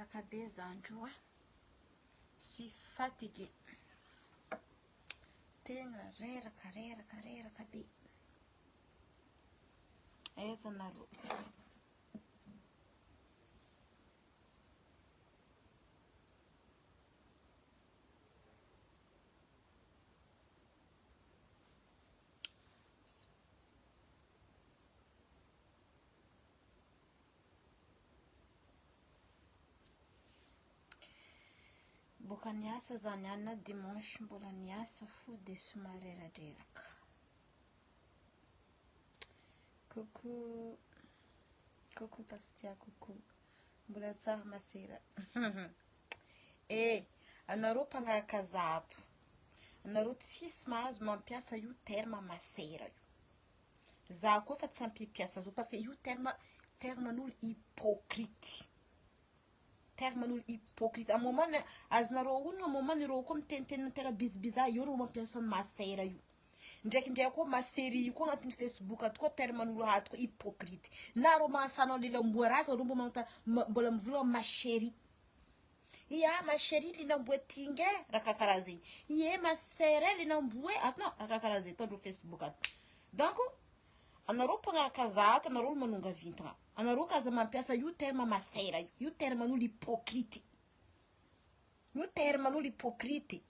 Reraka be za andro a. Suis fatiguée. Tegna reraka reraka reraka be. Aiza nareo? Boka niasa za niany dimanche mbola niasa fo de somary reradreraka. Coucou. Coucou Pastia, coucou. Mbola tsara masera. Eh, anareo mpagnaraka za ato. Anareo tsisy mahazo mampiasa io terme masera io. Za koa fa tsy ampipiasa azy io parce que io terme terme-n'olo hypocrite. Terme-n'olo hypocrite. À moment azonareo onona moment ireo koa miteniteny tegna bizibiza eo reo mampiasa masera io. Ndraikindraiky koa maseri io koa agnatin'ny Facebook ato koa terme-n'olo ato koa hypocrite. Na reo mahasanao lilamboa raza reo mbo magnota mbola mivolagna ma chérie. Ia ma chérie lilamboa ty nge raha karaha zegny. Ie ma sœur lilamboa e ato raha karaha zegny ataondreo Facebook ato. Donc anareo mpagnaraka za ato anareo olo manonga vintagna. Anareo ka aza mampiasa io terme ma sœur io. Io terme-n'olo hypocrite. Io terme-n'olo hypocrite.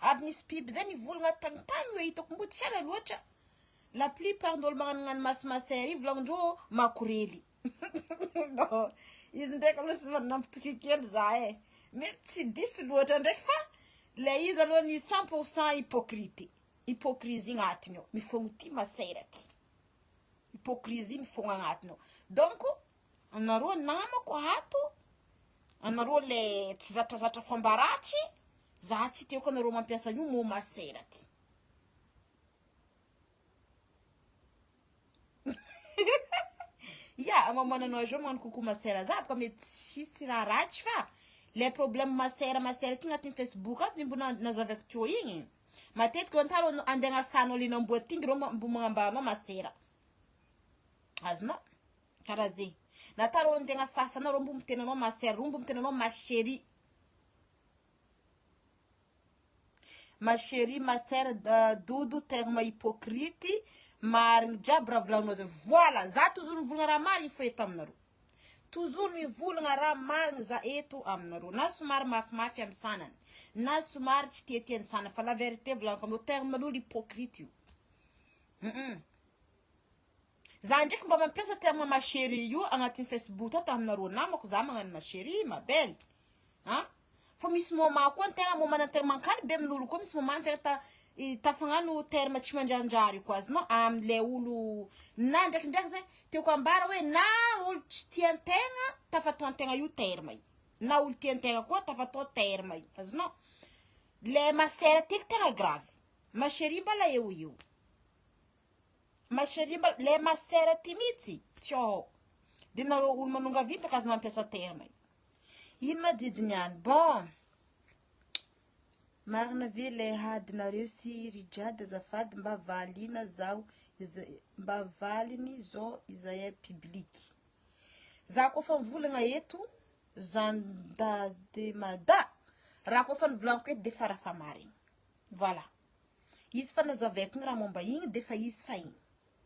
Aby nisy biby zay nivolagna tagny hoe hitako mbo tsy ela loatra. La plupart n'olo magnanognano masimasera io volagnindreo makorely. Non, izy ndraiky aloha somary nampitoky kely za e. Mety tsy diso loatra ndraiky fa le izy aloha ny 100% hypocrite. Hypocrisie agnatiny ao, mifogno ty masera ty. Hypocrisie mifogno agnatiny ao. Donc anareo namako ato, anareo le tsy zatrazatra fomba ratsy, za tsy tiako anareo mampiasa io mot masera ty. Ya, mamananao zao magnano coucou masera za boka mety tsisy raha ratsy fa le problème masera masera ty agnatin'ny Facebook ato ny mbo nazavaiko teo igny. Matetiky antaro andeha agnasanao linamboa ty reo mbo magnambaranao masera. Azonao? Karaha zegny. Na taro andeha agnasasanao reo mbo miteny anao masera, reo mbo miteny anao ma chérie. Ma chérie, ma sœur, Dodo, terme hypocrite, marigny jiaby raha volagninao zay. Voilà, za toujours mivolagna raha marigny fo eto aminareo. Toujours mivolagna raha marigny za eto aminareo. Na somary mafimafy amin'ny sanany, na somary tsy tiatian'ny sanany, fa la vérité volagniko aminareo, terme n'olo hypocrite io. Za ndraiky mba mampiasa terme ma chérie io agnatin'ny Facebook ato aminareo namako, za magnano ma chérie, ma belle. An? Fa misy moment koa antegna moment antegna mankany be amin'olo koa misy moment antegna ta tafagnano terme tsy manjarinjary koa azonao amle olo na ndraikindraiky zegny tiako ambara hoe na olo tsy tiantegna tafataontegna io terme io na olo tiantegna koa tafatao terme io azonao le ma sœur tiako tegna grave ma chérie mbala eo eo ma chérie mbala le ma sœur ty mihitsy tsy ao de nareo olo manonga vita ka aza mampiasa terme io Ino ma jijy niany? Bon, marina ve le hadinareo sy Rijade azafady mba valina zaho mba valiny zao izahay public. Za koa fa mivolagna eto zanda de mada raha koa fa nivolaniko eto de farafahamarigny. Voilà. Izy fa nazavaiko ny raha momba igny de fa izy fa igny.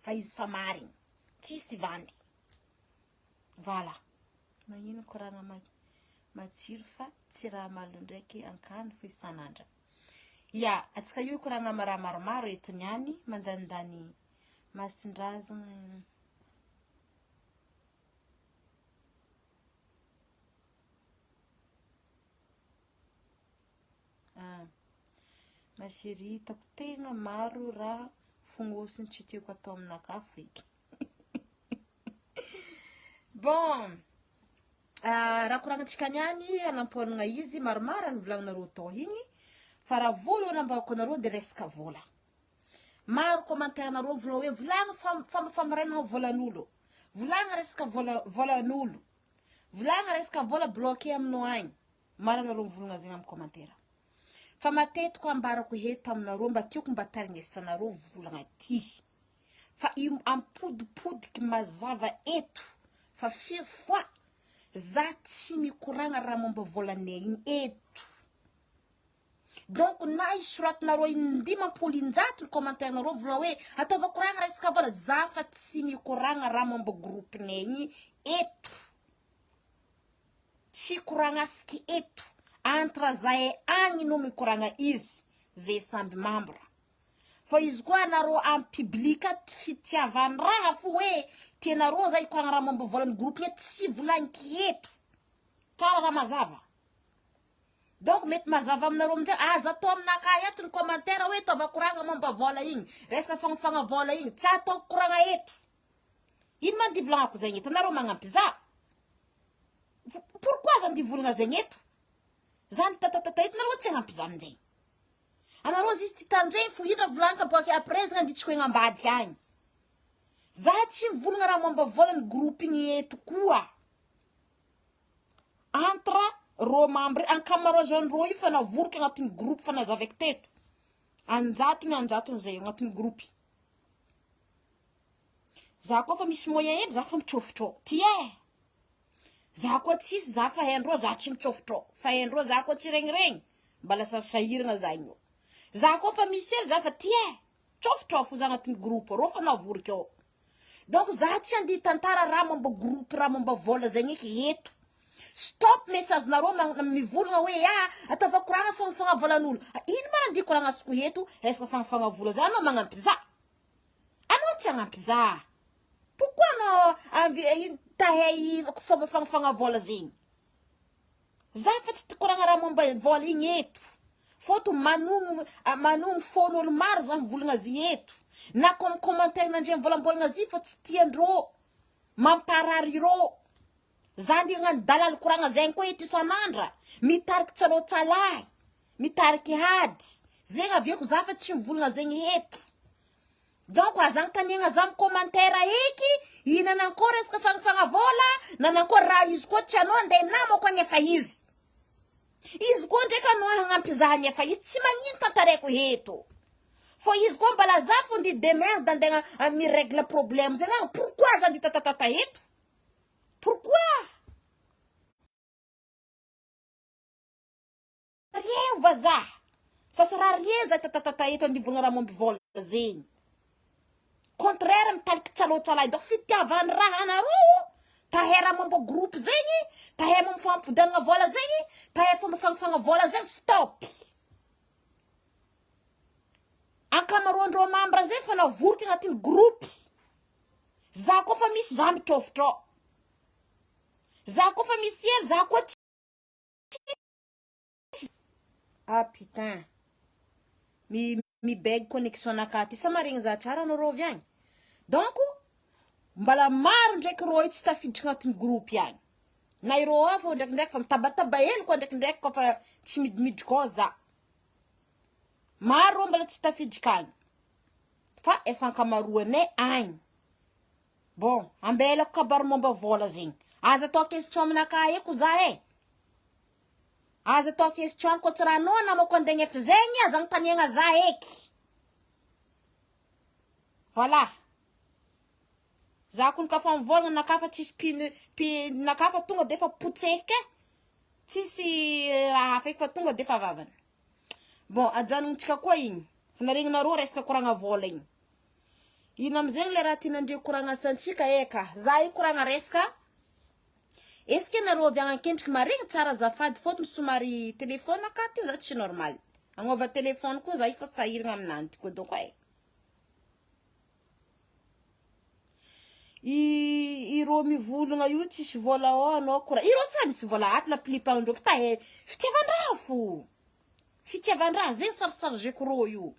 Fa izy fa marigny. Tsisy vandy. Voilà. Magnino koragna matsiro fa tsy raha malo ndraiky ankany fo isan'andra. Ya, atsika io koragna ama raha maromaro eto niany mandanindany masindrazagna. Ah. Ma chérie, hitako tegna maro raha fognosiny tsy tiako atao aminakahy feky. Bon, raha koragnantsika niany anampoanagna izy maromaro ny volagninareo tao igny fa raha voalohany ambarako anareo de resaka vola. Maro commentaire nareo vola hoe volagna famarainana volan'olo, volagna resaka vola volan'olo, volagna resaka vola bloqué aminao agny. Maro anareo mivolagna zegny amy commentaire. Fa matetiky ambarako eto aminareo mba tiako mba tarignesanareo volagna ty. Fa io ampodipodiky mazava eto fa firy fois. Za tsy mikoragna raha momba volanay igny eto. Donc na isoratinareo in-dimampolo in-jato ny commentaire nareo vola hoe ataova koragna resaka vola, za fa tsy mikoragna raha momba groupe-nay igny eto. Tsy koragnasiky eto. Entre zahay agny no mikoragna izy, zay samby membre. Fa izy koa anareo en public ato fitiavan-draha fo hoe tianareo za hikoragna raha momba volan'ny groupe igny tsy volagniky eto. Tsara raha mazava. Donc mety mazava aminareo aminjay, aza atao aminakahy ato ny commentaire hoe ataova koragna momba vola igny, resaka fagnofagna vola igny, tsy ataoko koragna eto. Ino ma andeha volagnako zegny eto, anareo magnampy za? Pourquoi za andeha hivolagna zegny eto? Za andeha tatatata eto, nareo tsy hagnampy za aminjegny. Anareo juste tandregny fo, ino raha volagniko aboaky après zegny andeha tsikoegna ambadika agny. Za tsy mivolagna raha momba vola ny groupe igny eto koa. Entre rô membre, ankamaroazan-drô io fa navoriko agnatin'ny groupe fa nazavaiko teto. Anjatony anjatony zay agnatin'ny groupe. Za koa fa misy moyen hely za fa mitsôfotrô ty e. Za koa tsisy za fa haindrô za tsy mitsôfotrô fa haindrô za koa tsy regniregny mba lasa sahiragna za igny. Za koa fa misy hely za fa ty e. Tsôfotrô fo za agnatin'ny groupe rô fa navoriky ao. Donc za tsy andeha hitantara raha momba groupe raha momba vola zegny eky eto. Stop message nareo mivolagna hoe ah ataova koragna fagnofagna volan'olo. Ino ma andeha koragnasiko eto resaka fagnofagna vola za anao magnampy za? Anao tsy hagnampy za. Pourquoi anao anvi tahay fomba fagnofagna vola zegny? Za fa tsy koragna raha momba vola igny eto. Fôtony manogno manogno fôn'olo maro za mivolagna azy eto. Na comme commentaire nandre mivolambolagna azy fa tsy tiandrô. Mamparary rô. Za andeha hagnano dalaly koragna zegny koa eto isan'andra. Mitariky tsalaotsalahy. Mitariky ady. Zegny aviako za fa tsy mivolagna zegny eto. Donc aza anontaniagna za am commentaire eky i nanankory resaka fagnofagna vola, nanankory raha izy koa tsy anao andeha namako agnefa izy. Izy koa ndraiky anao hagnampy za agnefa izy tsy magnino tantaraiko eto. Fô izy koa mbala za fô ndy demerde andeha mi regle problème zegny agny pourquoi za ndy tatatata eto? Pourquoi? Rien vazaha. Ça sert à rien zay tatatata eto anivon'ny raha momby vola zegny. Contraire mitaliky tsalaotsalahy donc fitiavan'ny raha anareo tahay raha momba groupe zegny, tahay momba fampidianana vola zegny, tahay fomba fagnofagna vola zegny stop. Ankamaroandreo membre zegny fa navoriky agnatin'ny groupe. Za koa fa misy za mitrôfotrô. Za koa fa misy hely za koa Ah putain. Mi mi bug connexion nakahy ty sa maregny za tsara anao rô avy agny. Donc mbala maro ndraiky rô io tsy tafiditra agnatin'ny groupe agny. Na irô ao fô ndraikindraiky fa mitabataba hely koa ndraikindraiky koa fa tsy midimidry koa za. Maro rô mbala tsy tafiditra agny. Fa efa ankamaroanay agny. Bon, ambelako kabary momba vola zegny. Aza atao question aminakahy eko za e. Aza atao question koa tsy raha anao namako andegnefy zegny aza agnontaniagna za eky. Voilà. Za kony kafa mivolagna nakahy fa tsisy pin pi nakahy fa tonga de fa potsehiky e. Tsisy raha hafa eky fa tonga de fa vavany. Bon, ajanognintsika koa igny. Fa naregninareo resaka koragna vola igny. Ino amizegny le raha tianandreo koragnasantsika eka. Za io koragna resaka Est-ce que nareo avy agny ankendriky maregny tsara azafady fôtony somary téléphone akato io za tsy normal. Agnova téléphone koa za io fa sahiragna aminany ty koa dônko e. I irô mivolagna io tsisy vôla ao anao kora. Irô tsy misy vôla ato la plupart ndreo fa tahe fitiavan-draha fo. Fitiavan-draha zegny sarchargeko rô io.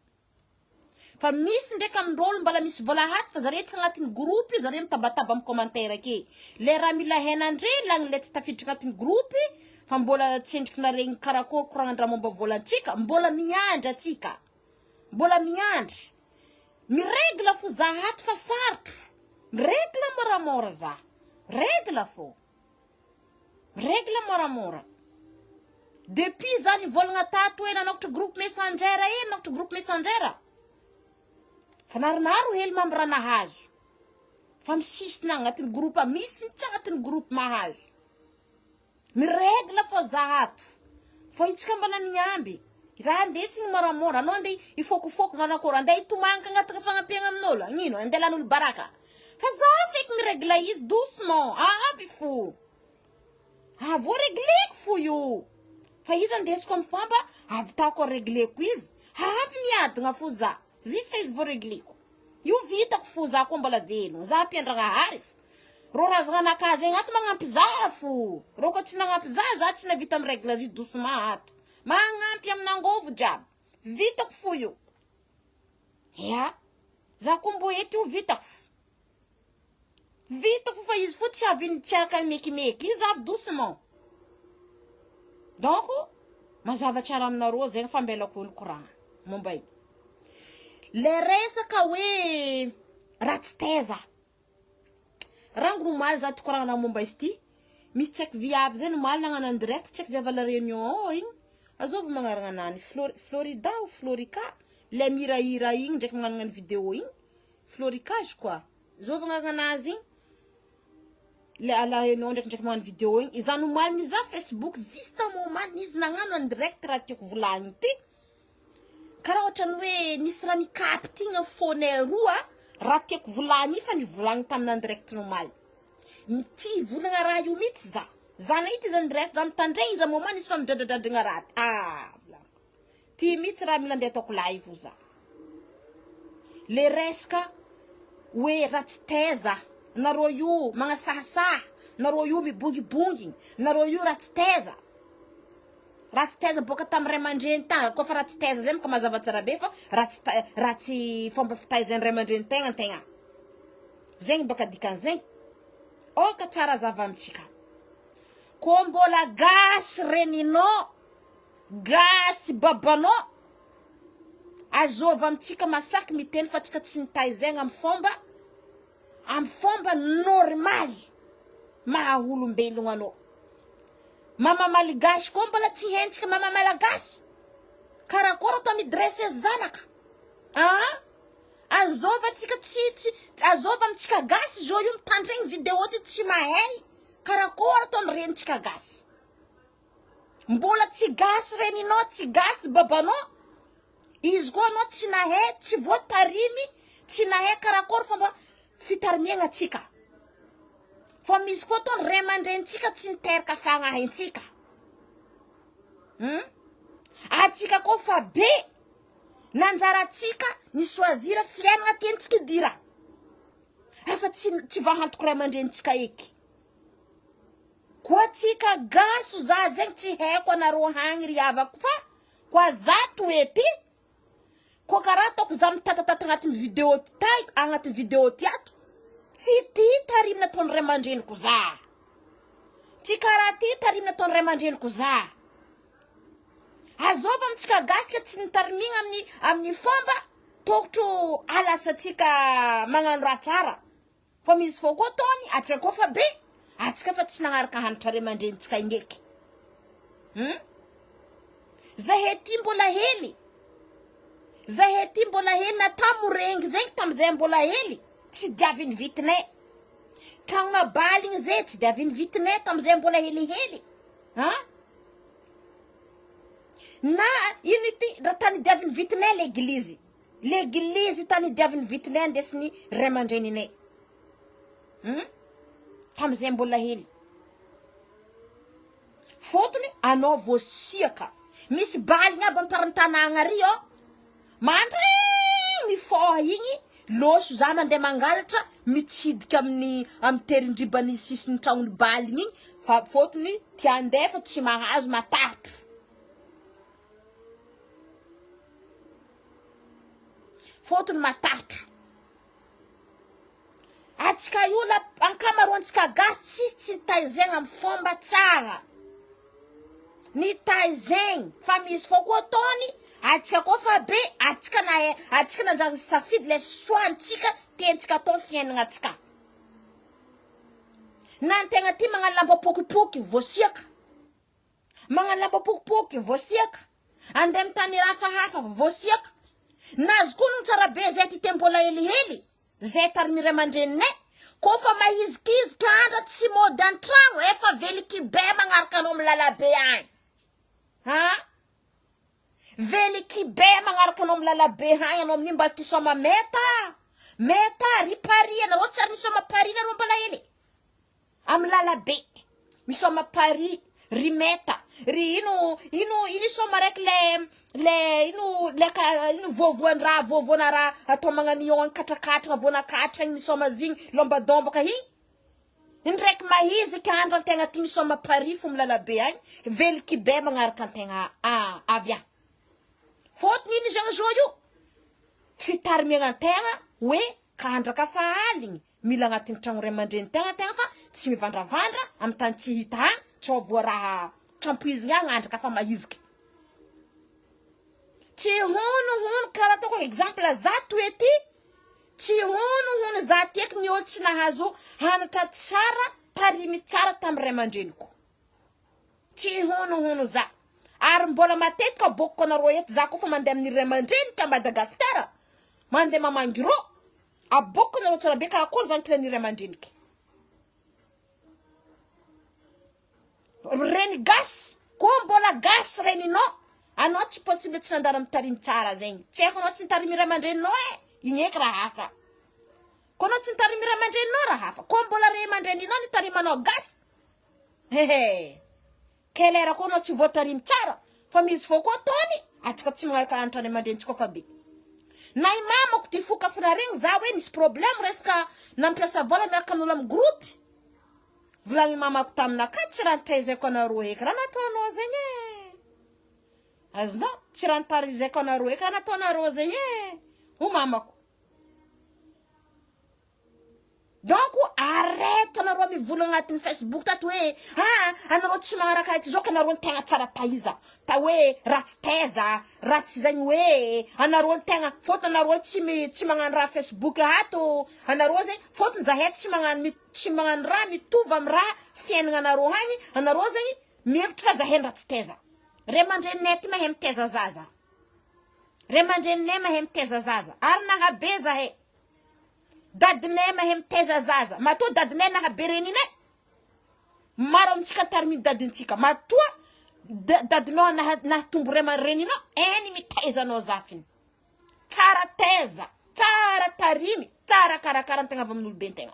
Fa misy ndraiky amindreo olo mbala misy vola haty fa zare tsy agnatin'ny groupe zare mitabataba amy commentaire ake. Le raha mila henandre lagny le tsy tafiditra agnatin'ny groupe fa mbola tsy endriky naregny karakôry koragnan-draha momba volantsika mbola miandry atsika. Mbola miandry. Miregle fo za ato fa sarotro. Miregle moramora za. Regle fô. Regle moramora. Depuis za nivolagna tato hoe nanokatra groupe messenger e, nanokatra groupe messenger. Fa naronaro hely membre nahazo. Fa misisina agnatin'ny groupe, misy tsy agnatin'ny groupe mahazo. Miregle fô za ato. Fô itsika mbala miamby. Raha andesigny moramora, anao andeha hifôkofôko manakôry, andeha hitomagny agnatina fagnampiagna amin'olo, agnino, andeha lan'olo baraka. Fa za feky miregle izy doucement, avy fo. Avy eo regleko fo io. Fa izy andesiko amin'ny fomba ahavitako regleko izy. Avy miadagna fo za. Jusque izy vao regleko. Io vitako fo za koa mbola velogno. Za ampiandragnahary fo. Rô razagna anakahy zegny ato magnampy za fo. Rô koa tsy nagnampy za, za tsy navita miregle azy io doucement ato. Magnampy amin'ny angôvo jiaby. Vitako fo io. Ya. Za koa mbô eto io vitako fo. Vitako fa izy fo tsy avy tsy araka ny mekimeky, izy avy doucement. Donc mazava tsara aminareo zegny fa ambelako ny koragna momba io. Le resaka hoe ratsy taiza. Rango omaly za tokoragnana momba izy ty, misy tsy haiko viavy zay omaly nagnano en direct tsy haiko viavy à la réunion ao igny, azovy magnarana anany Flor- Florida ou Florica, le mihirahira igny ndraiky magnanognano vidéo igny. Floricage quoi. Zao vagnarana anazy igny. Le à la réunion ndraikindraiky magnano vidéo igny. Izany omaly nizaha Facebook juste moment izy nagnano en direct raha tiako volagniny ty. Karaha ohatran'ny hoe nisy raha nikapty igny amin'ny fônay roa raha tiako volagniny io fa nivolagny taminy en direct omaly. Ty hivolagna raha io mihitsy za. Za nahita izy en direct, za mitandregny izy moment nisy fa midradradradragna raha ty. Ah, volagniko. Ty mihitsy raha mila andeha ataoko live za. Le resaka hoe ratsy taiza, nareo io magnasahasaha, nareo io mibongibongigny, nareo io ratsy taiza. Ratsy taiza boaka tamin'ny ray aman-dreny tagny, koa fa ratsy taiza zay moka mazava tsara be fa ratsy ta- ratsy fomba fitaizan'ny ray aman-dreny tegna antegna. Zegny baka dikan'izegny. Aoka tsara hazava amintsika. Koa mbola gasy reninao Gasy babanao azova amintsika masaky miteny fa tsika tsy nitaizegna amy fomba amy fomba normaly maha olombelogno anao. Mama maligasy koa mbola tsy hentsika mama malagasy karakôry atao midresse zanaka aa azova tsika tsy tsy azova amintsika gasy zao io mitandregny video ty tsy mahay karakôry ataony renitsika gasy. Mbola tsy gasy reninao tsy gasy babanao izy koa anao tsy nahay tsy voatarimy tsy nahay karakory fomba fitarimiagna antsika fa misy koa atao ray aman-drenintsika tsy niteraka fagnahintsika atsika koa fa be nanjarantsika ny choisir fiainana tiantsika idira efa tsy tsy vahantoko ray aman-drenintsika eky Koa tsika gaso za zegny tsy haiko anareo hagny ry havako fa koa za toety koa karaha ataoko za mitatatata agnatin'ny video ty tay agnatin'ny video ty ato tsy ty tarimy nataon'ny ray aman-dreniko za tsy karaha ty tarimy nataon'ny ray aman-dreniko za azova amintsika gasy ka tsy nitarimigna amin'ny amin'ny fomba tokotro alasantsika magnano raha tsara Fa misy fô koa ataony atsika koa fa be atsika fa tsy nagnaraka hanitra ray aman-drenintsika ingeky Zahay ty mbola hely zahay ty mbola hely na tamorengy zegny tamizay mbola hely tsy diavin'ny vitinay tragnona baly igny zay tsy diavin'ny vitinay tamizay mbola helihely an na ino ity raha tany diavin'ny vitinay l'eglizy L'eglizy tany diavin'ny vitinay andesin'ny ray aman-dreninay. Tamin'izay mbola hely. Fotony anao voasiaka. Misy baligny aby amparan'ny tanàgna ary ô. Mandry mifoha igny lôso za mandeha mangalatra mitsidika amin'ny amin'ny terindriban'ny sisin'ny tragnon'ny baligny igny fa fôtony tia andeha fa tsy mahazo matahotro. Fotony matahotra. Atsika io la ankamaroantsika gasy tsisy tsy nitaizegna amin'ny fomba tsara. Nitaizegny fa misy fô koa ataony atsika koa fa be atsika na atsika nanjary nisafidy le soantsika tiantsika atao ny fiainagnantsika. Na ny tegna tia magnano lamba pokipoky voasiaka. Magnano lamba pokipoky voasiaka. Andeha mitany raha hafahafa voasiaka. Nazy koa no tsara be zay ty te mbola helihely. Zay tariny ray aman-dreninay. Kôfa mahizikizika andra tsy mody antragno efa velikibe magnaraka anao am lalabe agny. Ha? Velikibe magnaraka anao am lalabe agny anao amin'io mbala ty sôma meta. Meta ry Paris anareo tsy ary nisôma Paris nareo mbala hely. Am lalabe misôma Paris ry meta ry ino ino ino isôma raiky le le ino le ka ino voavoan-draha voavoana raha atao magnanio agny katrakatragna voana katragna igny misôma zigny lombadombaka igny indraiky mahiziky andro antegna aty misôma Paris fo am lalabe agny velikibe magnaraka antegna avy agny fôtony ino zegny zo io fitarimiagna antegna hoe Kandraka fa aligny, mila agnatin'ny tragno ray aman-dreny tegna tegna fa tsy mivandravandra amin'ny tany tsy hita agny, tsao voa raha tsy ampoizigny agny andraka fa mahiziky. Tsy hono hono karaha ataoko exemple za toe ty, tsy hono hono za ty eky ny olo tsy nahazo hanatra tsara tarimy tsara tamin'ny ray aman-dreniko. Tsy hono hono za. Ary mbola matetika aboakiko anareo eto za kofa mandeha amin'ny ray aman-dreniko a Madagasikara, mandeha mamangy rô, aboakiko anareo tsara be karakory zany kilan'ny ray aman-dreniko. Reny gasy, koa mbola gasy reninao, anao tsy possible tsy nandalo amin'ny tarimy tsara zegny. Tsy haiko anao tsy nitarimy ray aman-dreninao e, igny eky raha hafa. Koa anao tsy nitarimy ray aman-dreninao raha hafa. Koa mbola ray aman-dreninao nitarimanao gasy, Hehe. Kay lera koa anao tsy voatarimy tsara fa misy fô koa ataony atsika tsy magnaraka anatra ray aman-drenitsika fa be. Na i mamako ty fokafona regny za hoe nisy problème resaka nampiasa vola miaraka amin'olo amy groupe. Volagny mamako taminakahy tsy raha nitaizako anareo eky raha nataonao zegny e. Azonao? Tsy raha nitarizako anareo eky raha nataonareo zegny e. Ho mamako. Donc arrête anareo mivolagna agnatin'ny Facebook tato hoe ah anareo tsy magnaraka eto zao ka anareo ny tegna tsara taiza ta hoe ratsy taiza ratsy zegny hoe anareo ny tegna fôtony anareo tsy mi tsy magnano raha Facebook ato anareo zegny fôtony zahay tsy magnano mi tsy magnano raha mitovy amy raha fiaignanareo agny anareo zegny mihevitra fa zahay ny ratsy taiza ray aman-dreninay ty mahay mitaiza zaza ray aman-dreninay mahay mitaiza zaza ary nahabe zahay Dadinay mahay mitaiza zaza. Matoa dadinay nahabe reninay. Maro amintsika tarimidy dadintsika. Matoa dadinao nahatombo ray aman-dreninao, eny mitaiza anao zafiny. Tsara taiza, tsara tarimy, tsara karakara ny tegna avy amin'oloben-tegna.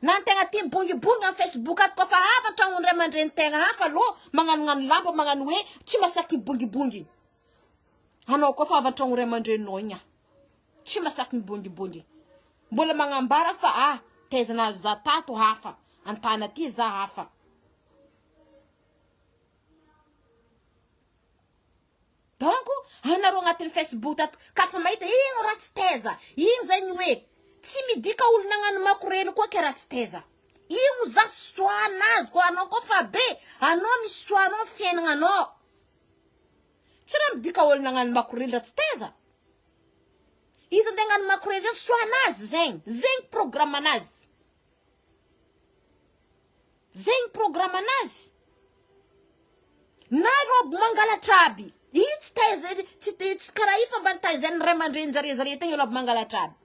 Na ny tegna tia mibongibongy amin'ny Facebook ato koa fa avy an-tragnon'ny ray aman-drenin-tegna hafa aloha magnanognano lamba magnano hoe tsy masaky hibongibongy. Anao koa fa avy an-tragno ray aman-dreninao igny ah. Tsy masaky mibongibongy. Mbola magnambara fa ah taizana za tato hafa, an-tany aty za hafa. Donc anareo agnatin'ny Facebook tato ka fa mahita igny ratsy taiza, igny zegny hoe tsy midika olo nagnano makorely koa ke ratsy taiza. Igny za soa-nazy koa anao koa fa be, anao misy soa-nao fiaignananao. Tsy raha midika olo nagnano makorely raha tsy taiza. Izy andeha hagnano makorely zegny soa anazy zegny, zegny programme anazy. Zegny programme anazy. Na robe mangalatra aby, io tsy taiza tsy tsy karaha io fa mba nitaizain'ny ray aman-drenin-jare zare tegna robe mangalatra aby.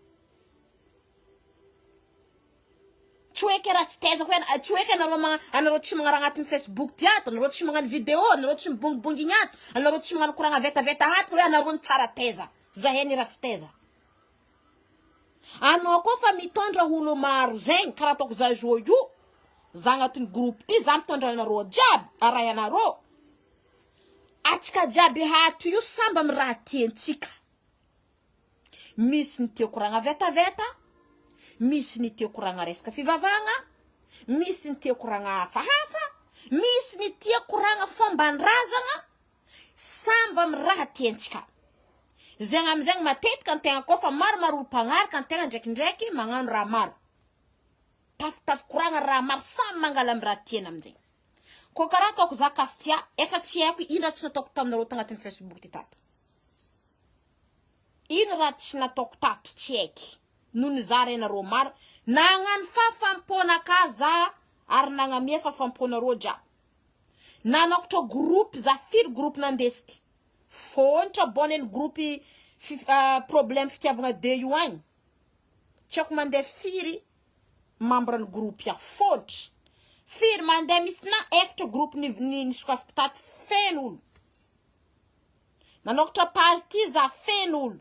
Tsy hoe ke raha tsy tezako hoe tsy hoe ke anareo magna anareo tsy magnaraha agnatin'ny Facebook ty ato, anareo tsy magnano vidéo, anareo tsy mibongibongigny ato, anareo tsy magnano koragna vetaveta ato hoe anareo ny tsara teza, zahay ny ratsy teza. Anao koa fa mitondra olo maro zegny karaha ataoko za zo io, za agnatin'ny groupe ty za mitondra anareo jiaby, arahanareo, atsika jiaby ato io samby amy raha tiantsika. Misy ny tia koragna vetaveta, misy ny tia koragna resaka fivavahagna, misy ny tia koragna hafahafa, misy ny tia koragna fomban-drazagna, samby amy raha tiantsika. Zegny amizegny matetika antegna koa fa maromaro olo mpagnaraka antegna ndraikindraiky magnano raha maro. Tafitafy koragna raha maro samy mangala amy raha tiany aminjegny. Koa karaha ataoko za Castia, efa tsy haiko ino raha tsy nataoko taminareo tagnatin'ny Facebook ty tato. Ino raha tsy nataoko tato tsy haiky no nizara ianareo maro nagnano fahafamponaka za ary nagnamia fahafamponareo jiaby nanokatra groupe za firy groupe nandesiky fonitra bonne ny groupe problème fitiavagna de io agny. Tsy haiko mandeha firy membre ny groupe aho fôntry. Firy mandeha misy na efatra groupe ny ny nisokafiko tato feno olo. Nanokatra page ty za feno olo.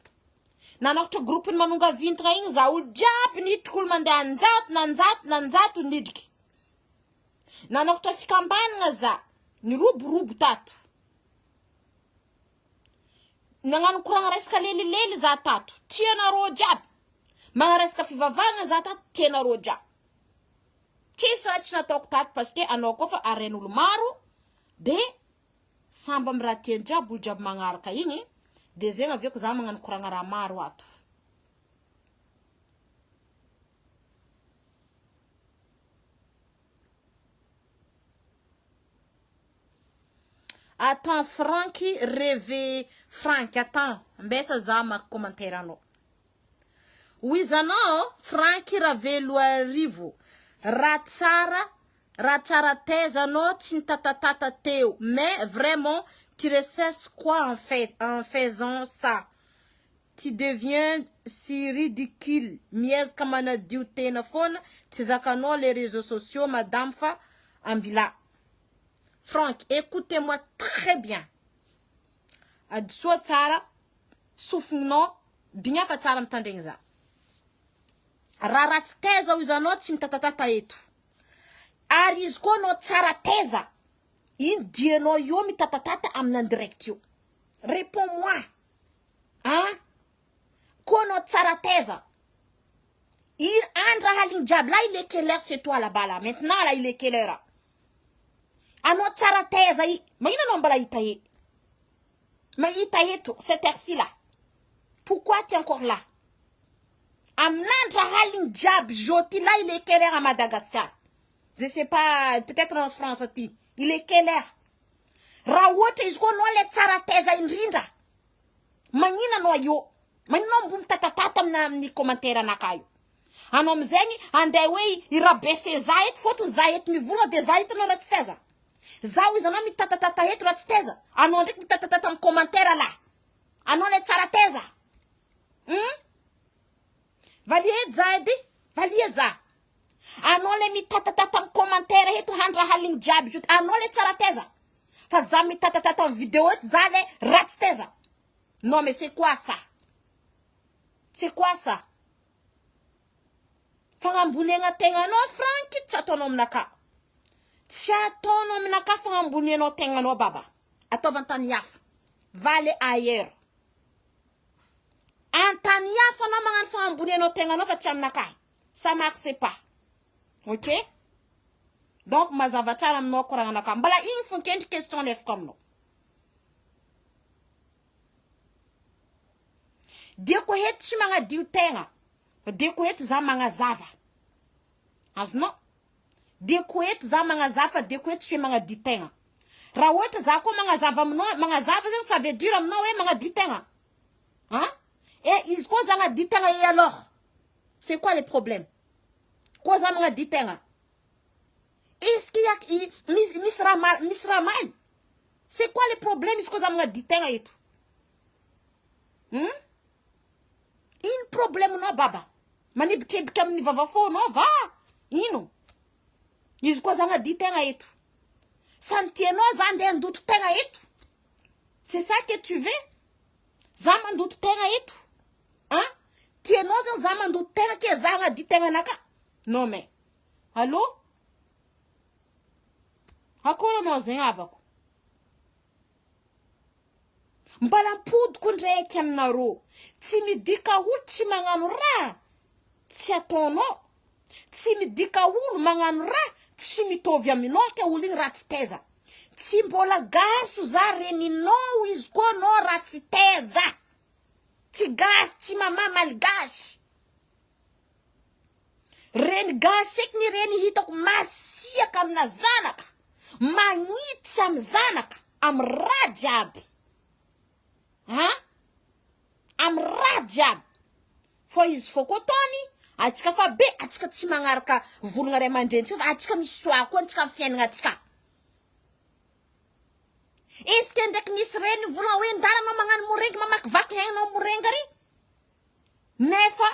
Nanokatra groupe ny manonga vintagna igny za olo jiaby nidriky olo mandeha anjato na anjato na anjato nidriky. Nanokatra fikambanana za niroborobo tato. Nagnano koragna resaka lelilely za tato tianareo jiaby. Magnano resaka fivavahagna za tato tianareo jiaby. Tsisy raha tsy nataoko tato parce que anao koa fa aren'olo maro de samby amy raha tiany jiaby olo jiaby magnaraka igny de zegny avy eo ko za magnano koragna raha maro ato. Attends Franky reve Franky attends ambesa za maka commentaire anao. Hoizanao Franky Raveloarivo raha tsara raha tsara taiza anao tsy nitatatata teo mais vraiment tu recherches quoi en fait en faisant ça tu deviens si ridicule miezaka manadio tena foana tsy zakanao les réseaux sociaux madame fa ambila Franck écoutez moi très bien adisoa tsara sofininao bigna fa tsara mitandregny za raha ratsy taiza hoy zanao tsy mitatatata eto ary izy koa anao tsara taiza ino dianao io mitatatata amina direct io réponds moi An! Koa anao tsara taiza? I andra haligny jiaby là il est quelle heure chez toi là-bas là maintenant là il est quelle heure? Anao tsara taiza i magnino anao mbola hita e? Mahita eto cette heure-ci là. Pourquoi tu es encore là? Amin'andra haligny jiaby jeudi là il est quelle heure à Madagascar? Je sais pas peut-être en France aty. Il est quelle heure? Raha ohatra izy koa anao le tsara taiza indrindra Magnina anao io? Magnino anao mbo mitatatata amina amin'ny commentaire anakahy io? Anao amizegny andeha hoe i rabese za eto fôtony za eto mivolagna de za eto anao raha tsy taiza? Zaho izy anao mitatatata eto raha tsy taiza? Anao ndraiky mitatatata amin'ny commentaire lah. Anao le tsara taiza? Hum? Valia eto za edy, valia za. Anao le mitatatata amin'ny commentaire eto handra haligny jiaby zao, anao le tsara taiza? Fa za mitatatata amin'ny vidéo eto za le ratsy taiza? Non mais c'est quoi ça? C'est quoi ça? Fagnamboniagna tegnanao Franky tsy ataonao aminakahy. Tsy ataonao aminakahy fagnambonianao tegnanao baba. Ataova an-tany hafa. Va aller ailleurs. An-tany hafa anao magnano fagnambonianao tegnanao fa tsy aminakahy. Ça marche pas. Ok? Donc mazava tsara aminao koragnanakahy. Mbola igny fo kendry question alefako aminao. Diako eto tsy magnadio tegna. Fa diako eto za magnazava. Azonao? Diako eto za magnazava fa diako eto tsy hoe magnadio tegna. Raha ohatra za koa magnazava aminao, magnazava zegny ça veut dire aminao hoe magnadio tegna. Hein? Et izy koa za agnadio tegna et alors? C'est quoi le problème? Koa za magnadio tegna. Est-ce qu'il y a misy misy raha mal misy raha mal? C'est quoi le problème izy koa za magnadio tegna eto? Hmm? Ino problème-nao baba? Manibitribitra amin'ny vavafônao va? Ino? Izy koa za agnadio tegna eto. Sa ny tianao za andeha handoto tegna eto? C'est ça que tu veux? Za mandoto tegna eto? Hein? Tianao zany za mandoto tegna ke za agnadio tegnanaka? Non mais. Allô? Akory anao zegny havako? Mbala ampodiko ndraiky aminareo, tsy midika olo tsy magnano raha tsy ataonao, tsy midika olo magnano raha tsy mitovy aminao ke olo igny ratsy taiza, tsy mbola gaso za reninao izy koa anao ratsy taiza, tsy gasy tsy mama malgasy. Reny gasy eky ny reny hitako masiaka amina zanaka, magnitsy amy zanaka amy raha jiaby an, amy raha jiaby fô izy fô koa ataony atsika fa be atsika tsy magnaraka volagna ray aman-drenitsika fa atsika misy choix koa antsika amy fiaignantsika. Est ce que ndraiky nisy reny nivolagna hoe ndana anao magnano morengy mamakivaky hainao morengy ary? Nefa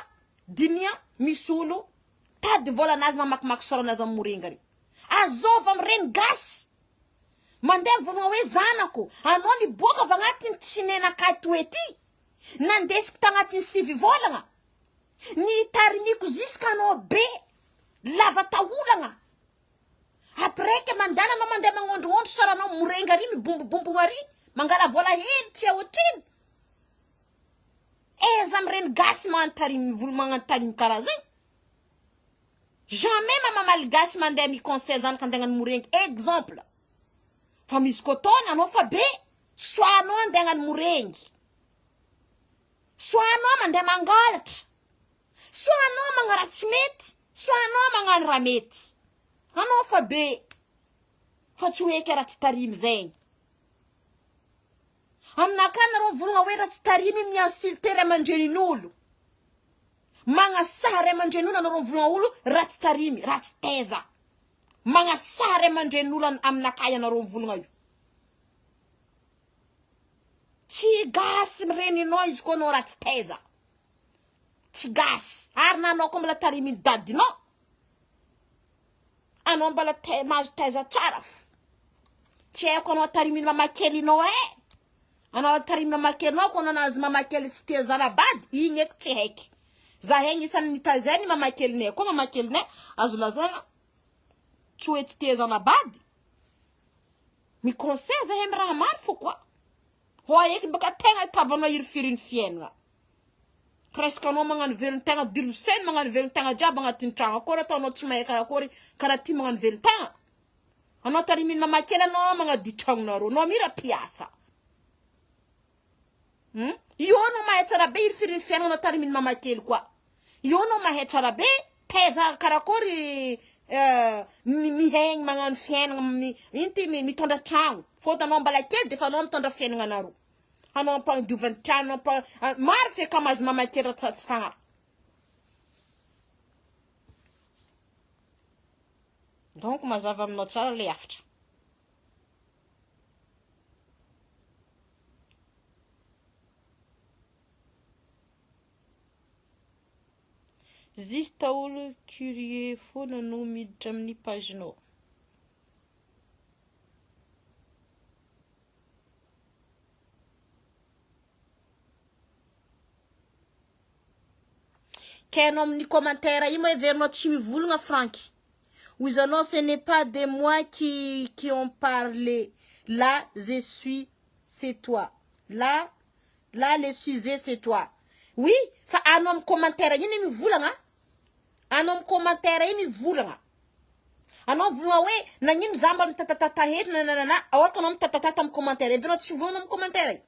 dinia Misy olo tady vôlanazy mamakimaky sôranazy amy moringa re. Azôva amy reny gasy. Mandeha mivolagna hoe zanako, anao niboaka avy agnatin'ny tsinenakahy toe ty, nandesiko tagnatin'ny sivy vôlagna, nitarimiko jusque anao be, lava taolagna. Après ke mandana anao mandeha magnondrognondro sôranao morenga ary mibombobombogno ary, mangala vôla hely tsy hay otrino. Aiza amin'ireny gasy magnano volo magnano tarimy karaha zegny? Jamais mama malgache mandeha mi conseil zanaka andeha hagnano morengy exemple. Fa misy koa taona anao fa be, soit anao andeha hagnano morengy, soit anao mandeha mangalatra, soit anao magnano raha tsy mety, soit anao magnano raha mety. Anao fa be, fa tsy hoe karaha tsy tarimy zegny. Aminakahy nareo mivolagna hoe raha tsy tarimy mi insulte ray aman-drenin'olo. Magnasaha ray aman-drenin'olo anareo mivolagna olo raha tsy tarimy, raha tsy taiza. Magnasaha ray aman-drenin'olo aminakahy anareo mivolagna io. Tsy gasy reninao izy koa anao raha tsy taiza. Tsy gasy. Ary na anao koa mbola tarimin'ny dadinao. Anao mbola te mahazo taiza tsara fo. Tsy haiko anao tarimin'ny mamakelinao eh. Anao tarimin'ny mamakelinao ko anao nahazo mamakely tsy tia zanabady, igny eky tsy haiky. Zahay agnisan'ny nitaizainy mamakelinay koa mamakelinay azo lazaina tsy hoe tsy tia zanabady. Mi conseil zahay amy raha maro fo koa. Hoa eky baka tegna itavanao hirifiry ny fiainana. Presque anao magnano velon-tegna diroseny magnano velon-tegna jiaby agnatin'ny tragno akory ataonao tsy mahay karakory karaha ty magnano velon-tegna anao tariminy mamakely anao magnadio tragnonareo anao mira mpiasa hmm? Io anao mahay tsara be hirifirin'ny fiainana anao tariminy mamakely koa io anao mahay tsara be taiza karakory uh, mihaigny magnano fiainana ino ty mitondra tragno fôtony anao mbala kely de efa anao mitondra fiainana anareo Hanao ampandiovan trano ampa maro feka mahazo mamaky raha tsy fagnahy. Donc mazava aminao tsara le hafatra. Juste olo curieux foana no miditra amin'ny page-nao. Kay anao amin'ny commentaire io moa heverinao tsy mivolagna Franky. Hoy anao ce n'est pas de moi qui qui ont parlé. Là je suis c'est toi. Là là le sujet c'est toi. Oui, fa anao amin'ny commentaire iny mivolagna. Anao amin'ny commentaire iny mivolagna. Anao mivolagna hoe nagnino za mba mitatatata eto nananana aoka anao mitatatata amin'ny commentaire eto anao tsy mivolagna amin'ny commentaire io.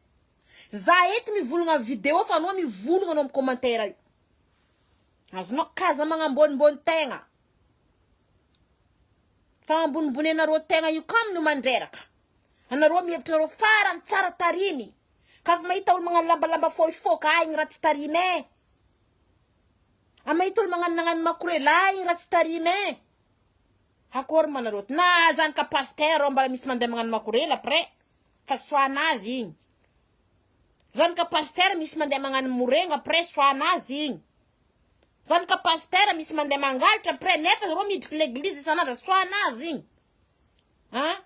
Za eto mivolagna amin'ny vidéo fa anao mivolagna anao amin'ny commentaire io. Azonao kaza magnambonimbony tegna. Fa ambonimbonenareo tegna io kamy no mandreraka. Anareo mihevitra anareo farany tsara tarimy. Ka fa mahita olo magnano lambalamba fôhifoka ah igny raha tsy tarimy eh. A mahita olo magnano nagnano makorela igny raha tsy tarimy eh. Akory ma nareo na zany ka pasteur reo mbala misy mandeha magnano makorela après fa soa anazy igny. Zany ka pasteur misy mandeha magnano morenga après soa anazy igny. Zany ka pasteur misy mandeha mangalatra après nefa zareo midriky l'église isan'andro soa anazy igny. Hein?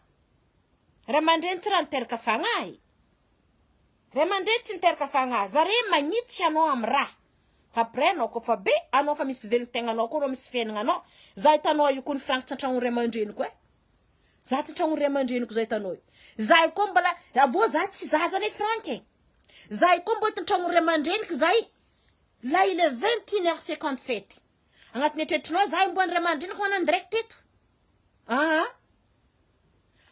Ray aman-dreny tsy raha niteraka fagnahy. Ray aman-dreny tsy niteraka fagnahy. Zare magnitsy anao amy raha. Fa après anao koa fa be, anao fa misy velon-tegnanao koa anao misy fiaignananao. Za hitanao io koa ny frank tsy an-tragnon'ny ray aman-dreniko e. Za tsy an-tragnon'ny ray aman-dreniko za hitanao io. Za io koa mbola, avô za tsy zaza ane frank e. Za io koa mbola an-tragnon'ny ray aman-dreniko zay. Là il est 21 heures 57. Agnatin'ny eritreritrinao za io mbola ny ray aman-dreniko manano direct eto. Aa.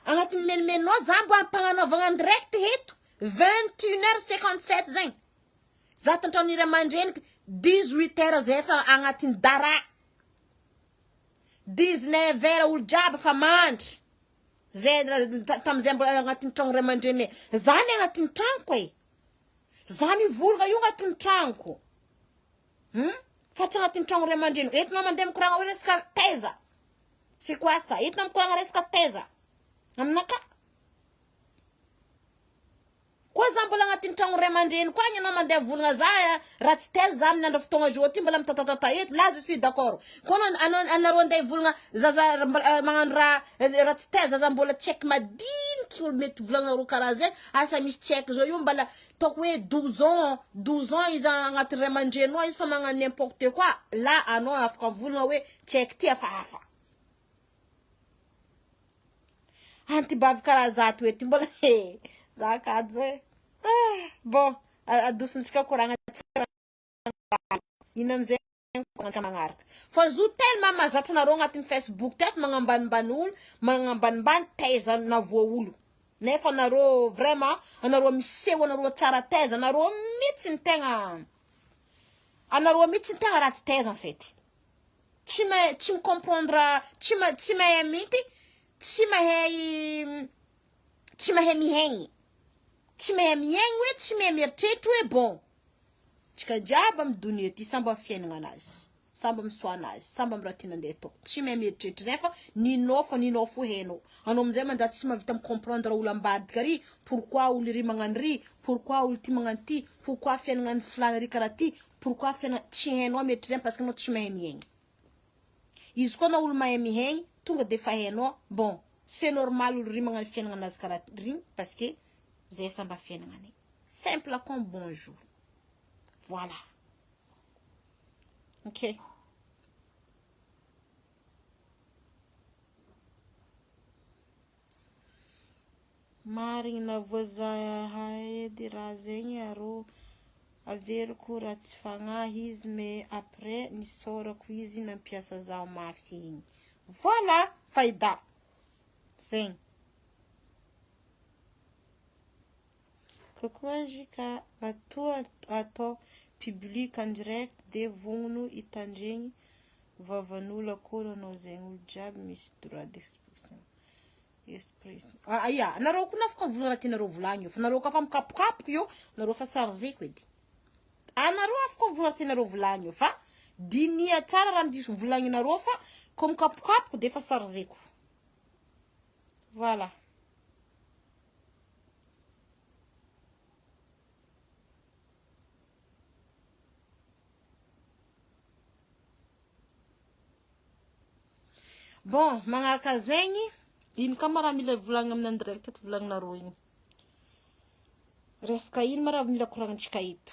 Agnatin'ny menomenonao za mbo ampagnanaovagna en direct eto. 21 heures 57 zegny. Za tantragnon'ny ray aman-dreniko 18 heures zay efa agnatin'ny dara. 19 heures olo jiaby fa mandry. Zay tamizay mbola agnatin'ny tragno ray aman-dreninay. Za ny agnatin'ny tragnoko e. Za mivolagna io agnatin'ny tragnoko. Hmm? Fa tsy agnatin'ny tragno ray aman-dreniko. Eto nao mandeha mikoragna hoe resaka taiza. C'est quoi ça? Eto nao mikoragna resaka taiza. Aminakahy. Koa za mbola agnatin'ny tragno ray aman-dreniko agny anao mandeha volagna za raha tsy taiza za amin'ny andro fotoagna jour ty mbola mitatatata eto là je suis d'accord. Koa anao anareo andeha hivolagna zaza mbola magnano raha raha tsy taiza zaza mbola tsy haiko madiniky olo mety volagnareo karaha zay asa misy tsy haiko zao io mbala ataoko hoe 12 ans 12 ans izy agnatin'ny ray aman-drenao izy fa magnano n'importe quoi là anao afaka mivolagna hoe tsy haiko ty hafahafa. Antibavy karaha za to ety mbola he za kajo e. Ah, bon, adosontsika koragna tsara ino amizay koragna magnaraka. Fa zo tellement mahazatra anareo agnatin'ny Facebook teto magnambanimbany olo, magnambanimbany taiza navoa olo. Nefa anareo vraiment anareo miseho anareo tsara taiza, anareo mihitsy ny tegna anareo mihitsy ny tegna ratsy taiza en fait. Tsy mahay tsy mi-comprendre tsy ma tsy mahay mihitsy tsy mahay tsy mahay mihaigny tsy mahay mihaigny hoe tsy mahay mieritreritra hoe bon tsika jiaby amy donia ty samby amy fiaignana anazy samby amy soa anazy samby amy raha tiana andeha atao tsy mahay mieritreritra zay fa ninao fa ninao fo hainao anao amizay manjary tsy mahavita mi-comprendre olo ambadika ary pourquoi olo iry magnano ry pourquoi olo ty magnano ty pourquoi fiaignana ny filana ry karaha ty Pourquoi fiainana tsy hainao mieritreritra zany parce que anao tsy mahay miaigny. Izy koa anao olo mahay mihaigny tonga de efa hainao bon c'est normal olo ry magnano fiainana anazy karaha regny parce que zay samba fiainagnanay. Simple comme bonjour. Voilà. Ok. Marigny na voazaha edy raha zegny arô averiko ratsy fagnahy izy mais après nisaorako izy nampiasa zaho mafy igny. Voilà Faida! Zegny. Coucou Anjika, matoa atao public en direct de vognono hitandregny vavan'olo akory anao zegny, olo jiaby misy droit d'expression. Esprit. Ah ya, nareo koa afaka mivolagna raha tianareo volagny io, fa nareo koa fa mikapokapoka io, nareo fa sarzeko edy. Anareo afaka mivolagna raha tianareo volagny io fa diniha tsara raha diso volagninareo fa ko mikapokapoka de efa sarzeko. Voilà. Bon, magnaraka zegny, ino koa ma raha mila volagnina amin'ny en direct eto volagninareo igny? Resaka ino ma raha mila koragnintsika eto?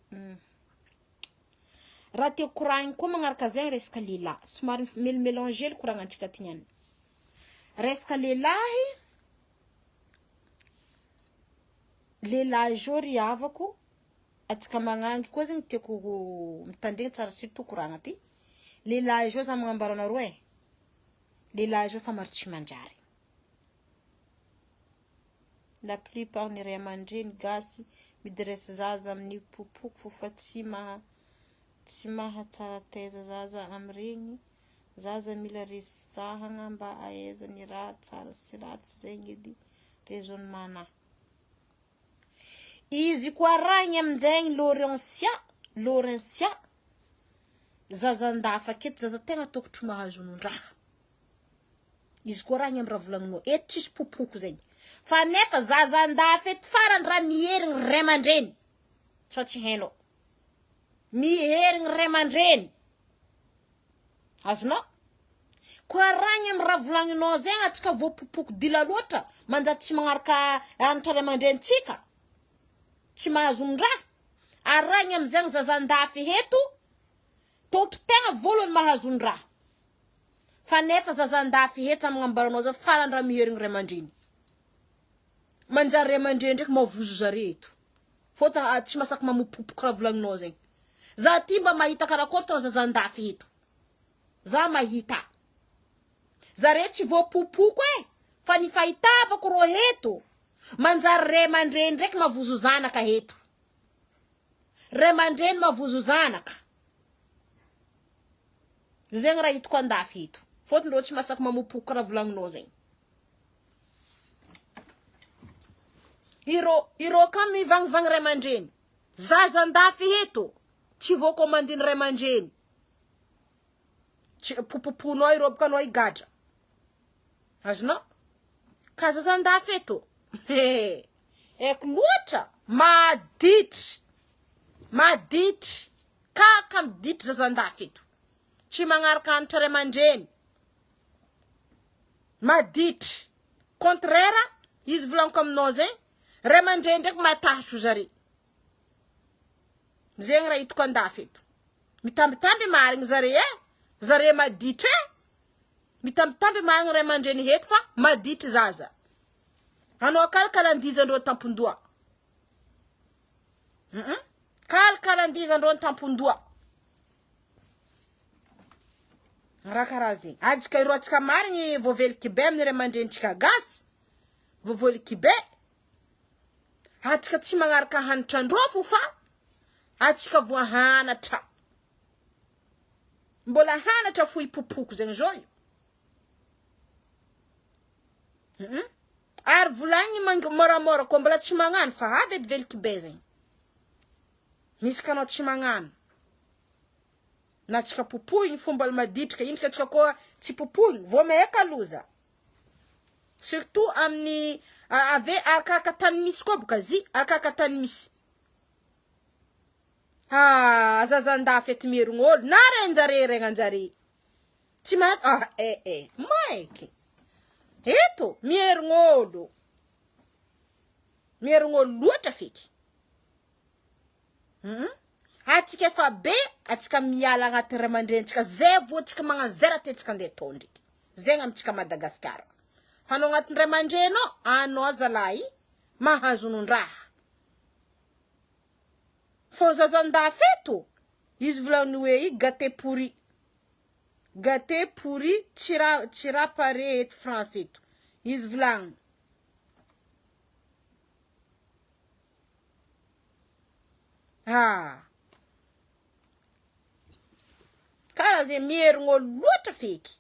Hmm. Raha tiako koragnina koa magnaraka zegny resaka lehilahy, somary melimélanger ny koragnantsika ty niany. Resaka lehilahy, lehilahy zao ry havako, Atsika magnangy koa zegny tiako mitandregny tsara surtout koragna ty. Lehilahy zao za magnambara anareo e, lehilahy zao fa maro tsy manjary. La plupart ny ray aman-dreny gasy midresse zaza amin'ny popoko fa tsy maha tsy mahatsara taiza zaza amin'iregny, zaza mila resahagna mba ahaizany raha tsara sy ratsy zegny edy raisonnement-na. Izy koa arahigny aminjegny Laurencia, Laurencia, zaza andafy aketo zaza tegna tokotry mahazo onon-draha. Izy koa arahigny amy raha volagninao eto tsisy popoko zegny. Fa nefa zaza andafy eto farany raha miherigny ray aman-dreny sao tsy hainao. Miherigny ray aman-dreny. Azonao? Koa ragny amy raha volagninao zegny atsika voapopoky dila loatra manjary tsy magnaraka anatra ray aman-drenintsika, tsy mahazo ondraha. Ary ragny amizegny zaza andafy eto, tôtry tegna voalohany mahazo ondraha. Fa nefa zaza andafy eto za magnambara anao zao farany raha miherigny ray aman-dreny. Manjary ray aman-dreny ndraiky mavozo zare eto. Fôtony tsy masaky mamopopoky raha volagninao zegny. Za ty mba mahita karakôry tao zaza andafy eto. Za mahita. Zare tsy voapopoko e! Fa ny fahitavako rô eto, manjary ray aman-dreny ndraiky mavozo zanaka eto. Ray aman-dreny mavozo zanaka. Zegny raha hitako andafy eto. Fôtony rô tsy masaky mamopoko raha volagninao zegny. Irô, irô ka mivangivagny ray aman-dreny. Zaza andafy eto, tsy voakômandin'ny ray aman-dreny. Tsy popoponao ireo boka anao higadra. Azonao? Ka zazandafy eto. He. Haiko loatra. Maditry. Maditry. Kaka miditry zazandafy eto. Tsy magnaraka hanitra ray aman-dreny. Maditry. Contraire, izy volaniko aminao zegny, ray aman-dreny ndraiky matahotra zare. Zegny raha hitako andafy eto. Mitambitamby marigny zare e. Zare maditry e. Mitambitamby marigny ray aman-dreny eto fa maditry zaza. Anao kalikalandizandreo tampon-doha. Mm Kalikalandizandreo tampon-doha. Raha karaha zegny. Antsika ireo antsika marigny voaveliky be amin'ny ray aman-drenintsika gasy. Voaveliky be. Antsika tsy magnaraka hanitrandrofo fa antsika voahanatra. Mbola hanatra fo ipopoko zegny zao io. Mm Ary volagny mang moramora koa mbola tsy magnano fa avy edy veliky be zegny. Misy kanao tsy magnano. Na tsika popohigny fo mbola maditrika, indrika antsika koa tsy popohigny, vao maika loza. Surtout amin'ny ave arakaraka tany misy koa boka zy, arakaraka tany misy. Ah, zazandafy eto mierogno olo, na renjare regnanjare. Tsy ma ah eh eh maiky. Eto mierogno olo. Mierogno olo loatra feky. Hum. Atsika efa be, atsika miala agnaty ray aman-drenitsika, zay vao atsika magnano zay raha tiantsika andeha atao ndreky. Zegny amintsika Madagasikara. Anao agnatin'ny ray aman-drenao, anao zalahy mahazo nondraha. Fô zazandafy eto, izy volagny hoe i gâté pourri. Gâté pourri tsy raha tsy raha pare eto France eto. Izy volagny. Ah. Karaha zay mierigna olo loatra feky.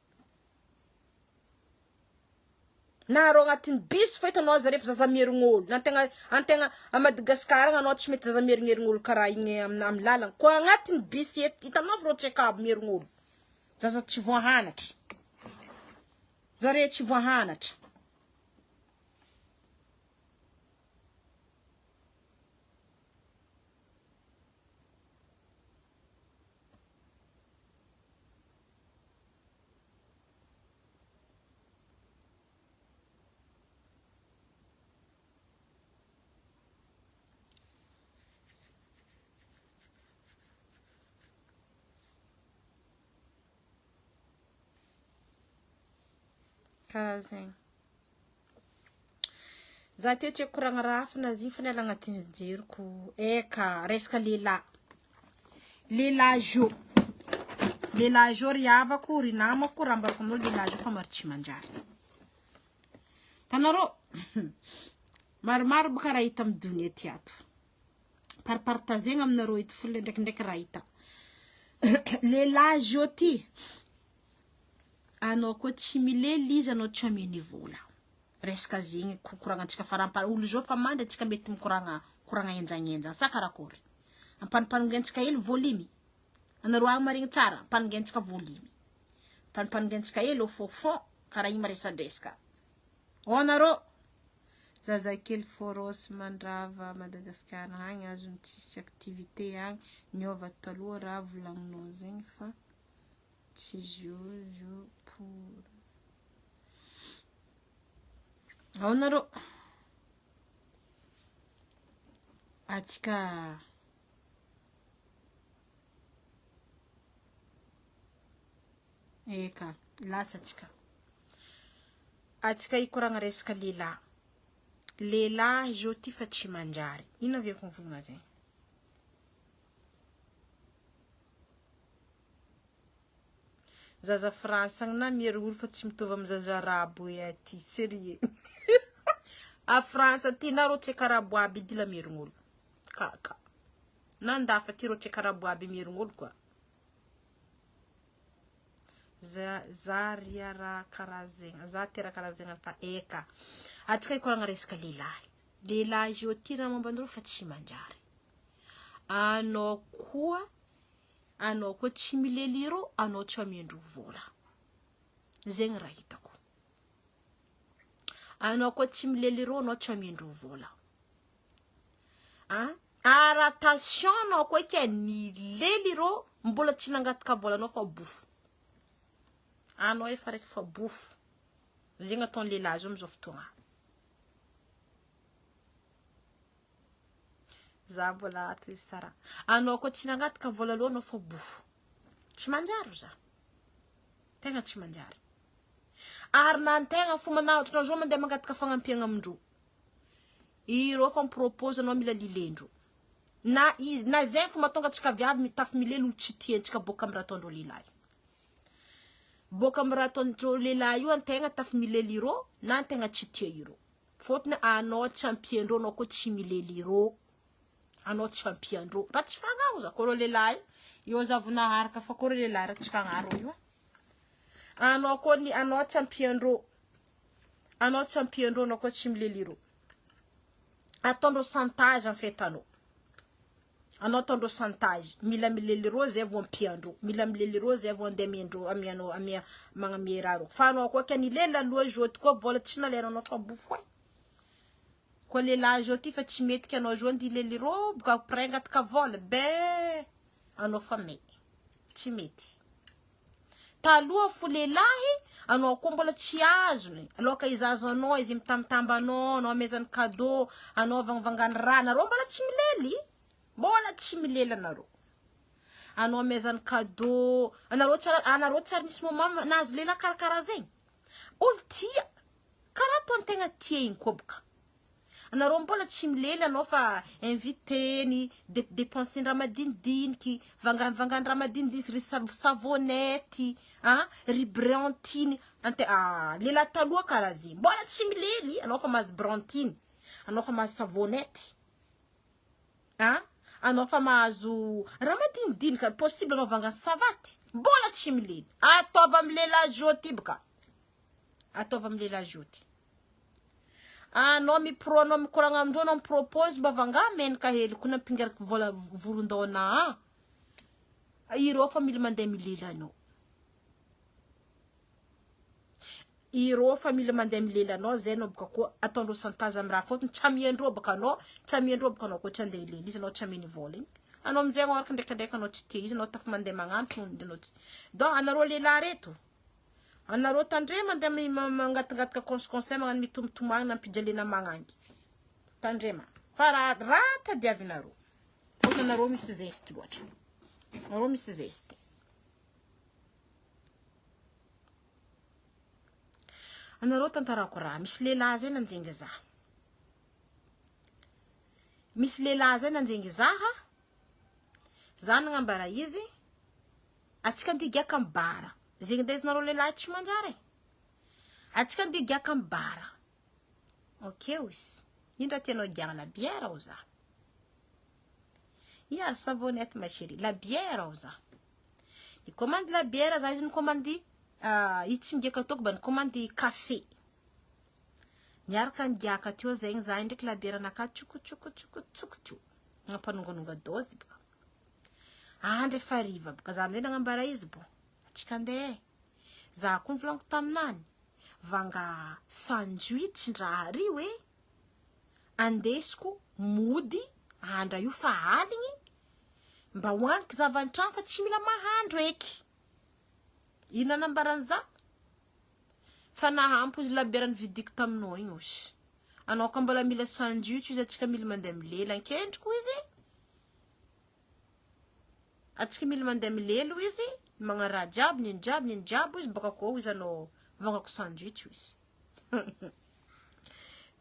Na arô agnatin'ny bus fa hitanao aza refa zaza mierigna olo. Na antegna antegna a Madagasikara agny anao tsy mety zaza mierignerigna olo karaha igny amin'ny amin'ny lalagna. Koa agnatin'ny bus eto hitanao fa rô tsy akabo mierigna olo. Zaza tsy voahanatra. Zare tsy voahanatra. Karaha zegny. Za teo tsy koragna raha hafa na zigny fa niala agnatin'ny jeriko. Eka, resaka lehilahy. Lehilahy zo. Lehilahy zo ry havako, ry namako, raha ambarako aminao lehilahy zo fa maro tsy manjary. Tanareo, maromaro boka raha hita amin'ny donia ty ato. Parpartagena aminareo eto folo ndraikindraiky raha hita. Lehilahy zo ty, anao koa tsy milely izy anao tsy ameny vola. Resaka zegny koragnantsika farampara olo zao fa mandry antsika mety mikoragna koragna henjagnenjagna sa karakory? Ampanimpanigentsika hely volume. Anareo agny maregny tsara, ampanigentsika volume. Ampanimpanigentsika hely au fond fond karaha igny maresadresaka. Ao anareo zazakely foros mandrava Madagasikara agny azony tsisy activité agny niova taloha raha volagninao zegny fa tsy jojo pour Ao nareo. Atsika Eka, lasa atsika. Atsika hikoragna resaka lehilahy. Lehilahy zao ty fa tsy manjary. Ino avy mivolagna zegny? Zaza France agny na miery olo fa tsy mitovy amy zaza arabo e aty sérieux. A France aty na rô tsy haiko arabo aby edy la mierigny olo. Kaka. Na andafy aty rô tsy haiko arabo aby mierigny olo koa. Za za ria raha karaha zegny. Za tera karaha zegny fa eka. Atsika hikoragna resaka lehilahy. Lehilahy zao ty raha momba andreo fa tsy manjary. Anao koa Anao koa tsy milely rô anao tsy amendro vola. Zegny raha hitako. Anao koa tsy milely ireo anao tsy amendreo vola. A ary attention anao koa ke nilely ireo mbola tsy nangataka vola anao fa bofo. Anao efa raiky fa bofo. Zegny ataon'ny lehilahy zao amizao fotoagna. Za mbola ato izy Sara. Anao koa tsy nangataka vola aloha anao fa bofo. Tsy manjary za. Tegna tsy manjary. Ary na antegna fo manahotra anao zao mandeha mangataka fagnampiagna amindreo. Ireo fa mipropose anao mila lilendreo. Na izy na zegny fo mahatonga antsika viavy mitafy milely olo tsy tiantsika boaka amin'ny raha ataondreo lehilahy. Boaka amin'ny raha ataondreo lehilahy io antegna tafy milely ireo na antegna tsy tia ireo. Fôtony anao tsy ampiandreo anao koa tsy milely ireo. Anao tsy ampiandreo. Raha tsy fagnahy za koa reo lehilahy io za vao naharaka fa koa reo lehilahy raha tsy fagnahy reo io. Anao koa ny anao tsy ampiandreo. Anao tsy ampiandreo anao koa tsy milely ireo. Ataondreo chantage en fait anao. Anao ataondreo chantage. Mila milely ireo zay vao ampiandreo. Mila milely ireo zay vao andeha amiandreo amianao amia magnamia raha reo. Fa anao koa ka nilely aloha zao ty koa vola tsy naleranao fa bofo e. Koa lehilahy zao ty fa tsy mety ka anao zao andeha hilely ireo boka après angataka vola be anao fa may. Tsy mety. Taloha fo lehilahy anao koa mbola tsy azony aloka izazo anao izy mitambatamba anao anao amezany cadeau anao vangavangany raha nareo mbola tsy milely mbola tsy milely anareo anao amezany cadeau anareo tsara anareo tsary nisy moment nahazo lehilahy karakara zegny olo tia karaha ataony tegna tia igny koa boka Anareo mbola tsy milely anao fa invité ny depenser raha madinidiniky, vanganivangany raha madinidiniky, ry savonnette, ah, ry brantine, ante ah, lehilahy taloha karaha zegny, mbola tsy milely anao fa mahazo brantine, anao fa mahazo savonnette, ah, anao fa mahazo raha madinidinika, possible anao vangany savaty, mbola tsy milely, ataova amy lehilahy zao ty boka, ataova amy lehilahy zao ty. Anao mi-pro anao mikoragna amindreo anao mi-propose mba vangah menaka hely ko nampingariko vola voron-daona a. Ireo fa mila mandeha milela anao. Ireo fa mila mandeha milela anao zay anao boka koa ataondreo chantage amin'ny raha fôtony tsy amiandreo boka anao, tsy amiandreo boka anao koa tsy andeha hilela izy anao tsy amiany vola igny. Anao amizay anao araka ndraikandraiky anao tsy tia izy anao tafy mandeha magnano fo anao tsy. Donc anareo lehilahy reto Anareo tandrema andeha mangatingatika cons conseil magnano mitomtomagny nampijaliana magnangy. Tandrema. Fa raha raha tadiavinareo. Fôtony anareo misy zeste loatra. Anareo misy zeste. Anareo tantarako raha misy lehilahy zay nanjengy za. Misy lehilahy zay nanjengy zaha. Za nagnambara izy Atsika andeha higiaka am bara. Zegny indesinareo lehilahy tsy manjary e. Atsika andeha higiaka am bara. Ok ozy. Ino raha tianao higiahana la bière ao za. Ia ary savonnette ma chérie. La bière ao za. Nikomandy la bière za izy nikomandy uh, izy tsy migiaka ataoko mba nikomandy café. Niaraka nigiaka teo zegny za ndraiky la bière naka tsoko tsoko tsoko tsoko tsoko. Nampanonganonga dose boka. Andry efa hariva boka za amizay nagnambara izy bon atsika andeha e za koa nivolaniko taminany vanga sandwich ndraha ary hoe andesiko mody andra io fa aligny mba hoaniky zavantrano fa tsy mila mahandro eky ino nanambarany za fa nahampo izy labiera nividiko taminao igny osy anao ka mbola mila sandwich izy atsika mila mandeha milela ankendriko izy Atsika mila mandeha milelo izy, magnano raha jiaby, nino jiaby, nino jiaby izy, baka koa izy anao vangako sandwich izy.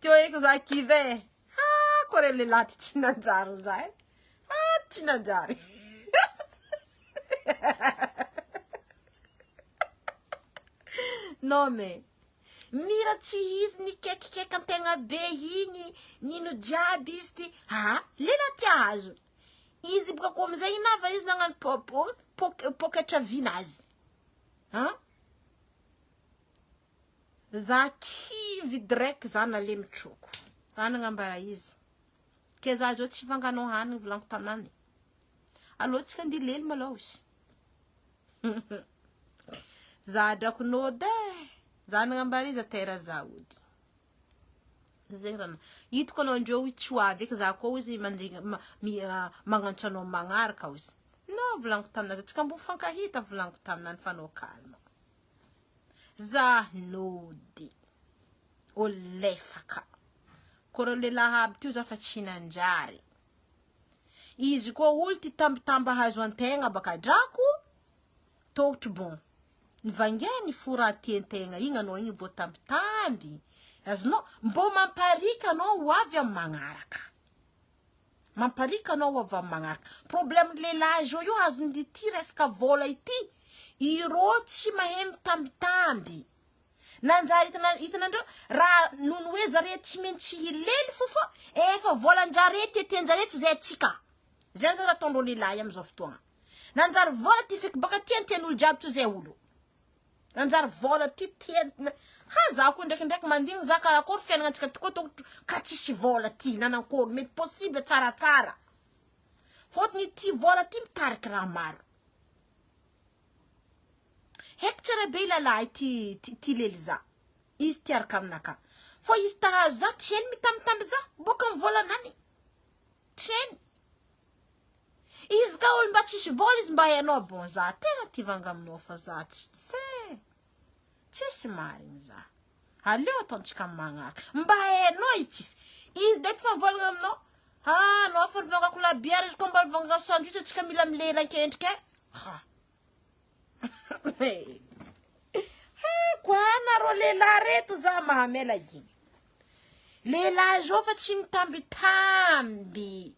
Teo eky za kivy e. Ah, kore lehilahy ty tsy nanjary za e. Ah, tsy nanjary. Non mais Mira tsy izy nikaikikaiky antegna be igny nino jiaby izy ty ah lehilahy tia azo izy boka ko amizay nava izy nagnano poketra vinazy ah za kivy direct za nalemy troko za nagnambara izy ke za zao tsy vanganao hanigny volaniko taminany alô tsika andeha lely malôha izy Za drako nody e. Za nagnambara izy atera za ody. Zegny raha hitako anao ndreo izy tsy ho avy eky za koa izy mandigny magnantso anao magnaraka ozy. Non volagniko taminazy atsika mbo mifankahita volagniko taminany fa anao calme. Za nody olo lefaka. Koa reo lehilahy aby tio za fa tsy nanjary. Izy koa olo ty tambitamby ahazo antegna baka drako tôhotry bon. Nivangainy fo raha tiantegna igny anao igny vao tambitamby. Azonao mbô mampariaka anao ho avy amy magnaraka. Mampariaka anao ho avy amy magnaraka. Problème lehilahy zao io azon'ny ity resaka vôla ity. Irô tsy mahay mitambitamby. Nanjary hitana hitanandreo raha noho ny hoe zare tsy maintsy hilely fo fa efa volan-jare tetian-jare tsy zay atsika. Zay zany raha ataondreo lehilahy amizao fotoagna. Nanjary vola ty feky baka ty antian'olo jiaby toy zay olo. Nanjary vola ty tia ha za koa ndraikindraiky mandigny za karakory fiaignanantsika ty koa tokotro ka tsisy vola ty nanankory mety possible tsaratsara. Fôtony ity vola ty mitariky raha maro. Heky tsara be lalahy ty ty lely za. Izy ty araka aminaka. Fa izy tahazo za tsy hainy mitambitamby za boka ny volanany. Tsy hainy. Izy ka olo mba tsisy vola izy mba hainao bon za tegna tia vanga aminao fa za tsy se tsisy marigny za. Aleo ataontsika magnaraka. Mba hainao izy tsisy. Izy ndraiky fa mivolagna aminao. Ah, anao fa nivangako labiera izy koa mba nivangaka sandwich atsika mila milera akendriky e. Ha. Ha, koa nareo lehilahy reto za mahamela giny. Lehilahy zao fa tsy mitambitamby.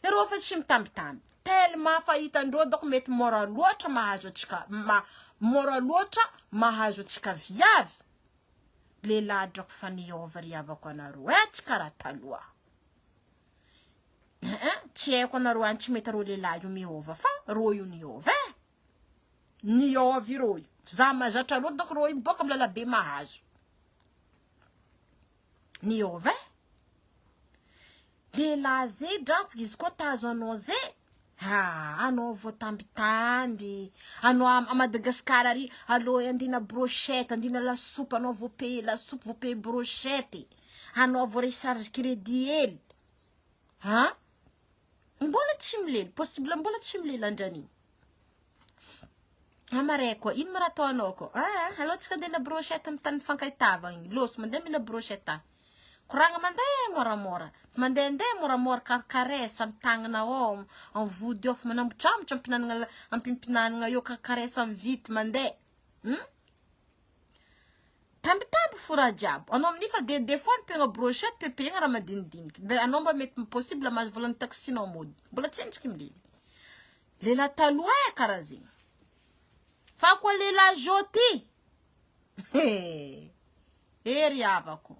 Ireo fa tsy mitambitamby. Tellement fa hitandreo doko mety mora loatra mahazo antsika ma, mora loatra mahazo antsika viavy. Lehilahy drako fa niova ry havako anareo eh, tsy karaha taloha. Eh, tsy haiko anareo any tsy mety reo lehilahy io miova fa reo io niova eh. Niova ireo io. Za mahazatra loatra doko reo io miboaka amin'ny lalabe mahazo. Niova eh. Lehilahy zay drako izy koa tazo anao zay ha anao voatambitamby anao a Madagascar ary alô andina brochette andina lasopy anao vao paye lasopy vao paye brochette anao vao recharge crédit hely ha mbola tsy milely possible mbola tsy milely andran'igny Amaray koa, ino ma raha ataonao koa? Ah, aleo tsika andeha na brochette amin'ny tany mifankahitava igny. Lôso mandeha mihina brochette agny. Koragna mandeha moramora. Mandehandeha moramora karakaresa amin'ny tagnana ao, amin'ny vody ao fa manambotrambotra ampinanagna ampimpinanagna eo karakaresa amin'ny vity mandeha. Hmm? Tambitamby fo raha jiaby. Anao amin'io fa de des fois ny brochette pepegna raha madinidiniky. Anao mba mety possible mahazo volan'ny taxi-nao mody. Mbola tsy endriky milely. Lehilahy taloha e karaha zegny. Fa koa lehilahy zao ty. Hery havako.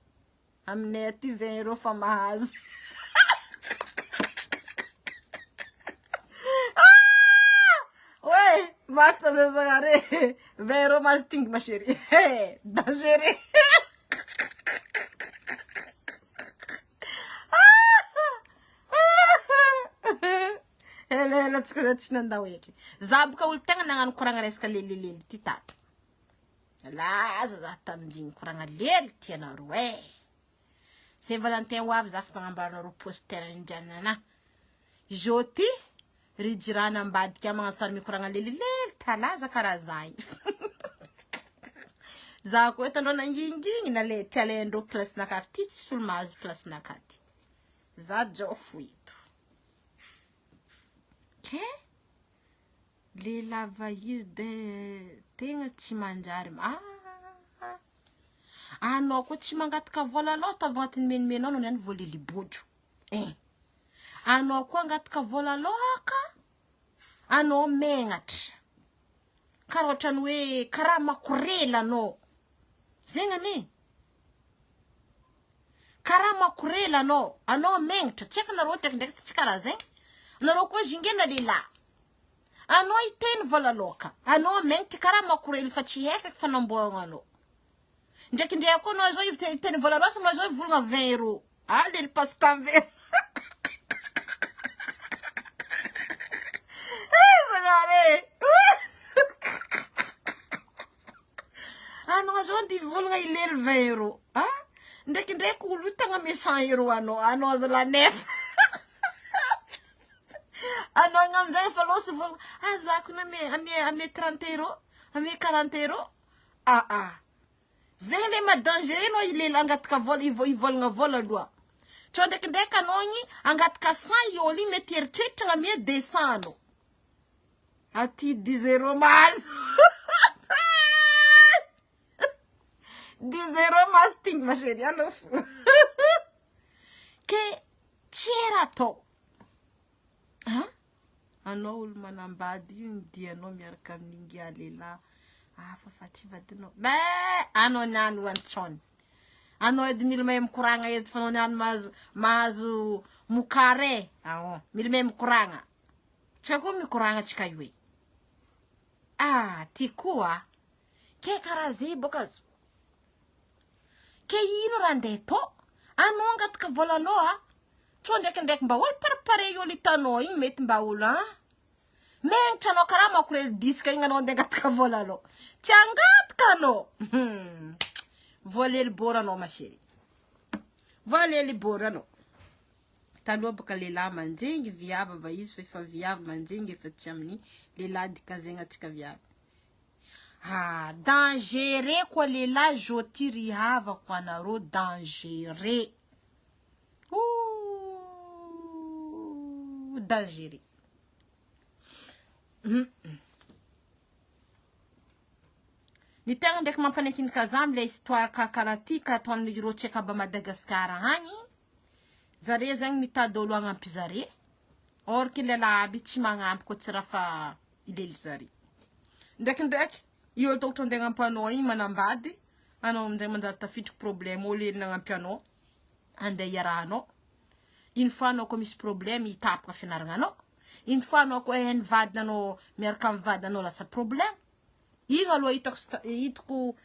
Aminay aty 20 euros fa mahazo. Ouais, maty zazahare. 20 euros mahazo tingy ma chérie. Dangereux. Ela ela tsika za tsy nandao eky. Za boka olo tegna nagnano koragna resaka lelilely ty tato. Laza za tamin'igny koragna lely ty anareo e. Saint Valentin ho avy za fa magnambaranareo poster indrianana. Zao ty ry jirany ambadika magnano sary mikoragna lelilely talaza karaha za igny. Za koa eto andreo nangingigny na le ty alaindreo place-nakahy ty tsisy olo mahazo place-nakahy ty. Za jofo eto. Ke le lava izy de tegna tsy manjary. Ah! Anao koa tsy mangataka vola loatra avy agnatin'ny menimenao anao niany voalely bojo. Eh. Anao koa angataka vola loaka, anao megnatra. Karaha ohatran'ny hoe karaha makorela anao. Zegny anie. Karaha makorela anao, anao megnitra, tsy haiko nareo ndraikindraiky tsy karaha zegny. Anareo koa zingena lehilahy. Anao hiteny vola loaka, anao megnitra karaha makorely fa tsy hefeky fanamboarana anao. Ndraikindraiky koa anao zao hiteny vola loatra anao zao hivolagna 20 euros. Ah lely passe-temps ve. Zagnahary. Anao zao andeha hivolagna ilely 20 euros. Ah? Ndraikindraiky ame 100 euro anao, anao zala nefa anao igny amizay efa lôsa vola, ah za ko ame ame ame 30 euro, ame 40 euro. Ah ah, zegny le maha dangereux anao ilela angataka vola, ivolagna vola aloha. Tsao ndraikindraiky anao igny angataka 100 i olo igny mety eritreritra agnamia 200 anao. Aty 10 euro mahazo. 10 euro mahazo tigny ma chérie, alô fo. Ke tsy hay raha atao. Ha? Anao olo manambady io ny dianao miaraka amin'ingia lehilahy hafa fa tsy vadinao. Be anao niany ho antsony. Anao edy mila mahay mikoragna edy fa anao niany mahazo mahazo mokary e. Aon, mila mahay mikoragna. Tsika koa mikoragna tsika io e. Ah, ty koa. Ke karaha zay boka zo. Ke ino raha andeha atao? Anao angataka vola aloha. Tsao ndraikindraiky mba olo parapare olo hitanao igny mety mba olo an. Megnitra anao karaha makorely disque igny anao andeha angataka vola aloha. Tsy angataka anao. Voalely bôra anao ma chérie. Voalely bôra anao. Taloha baka lehilahy manjengy viavy va izy fa efa viavy manjengy efa tsy amin'ny lehilahy dikazegna atsika viavy. Ah, dangereux koa lehilahy zo ty ry havako anareo dangereux. Ouh, dangereux. Ny tegna ndraiky mampanekinika za amle histoire karakaraha ty ka ataon'ireo tsy haiko aby Madagasikara agny, zare zegny mitady olo hagnampy zare, or que lehilahy aby tsy magnampy koa tsy raha fa ilely zare. Ndraikindraiky i olo tokotry andeha hagnampy anao igny manambady, anao aminjay manjary tafiditry problème olo hely nagnampy anao andeha hiarahanao, une fois anao koa misy problème hitapaka fianaragnanao, une fois anao koa hainy vadinanao miaraka amin'ny vadinanao lasa problème. Igny aloha hitako hitako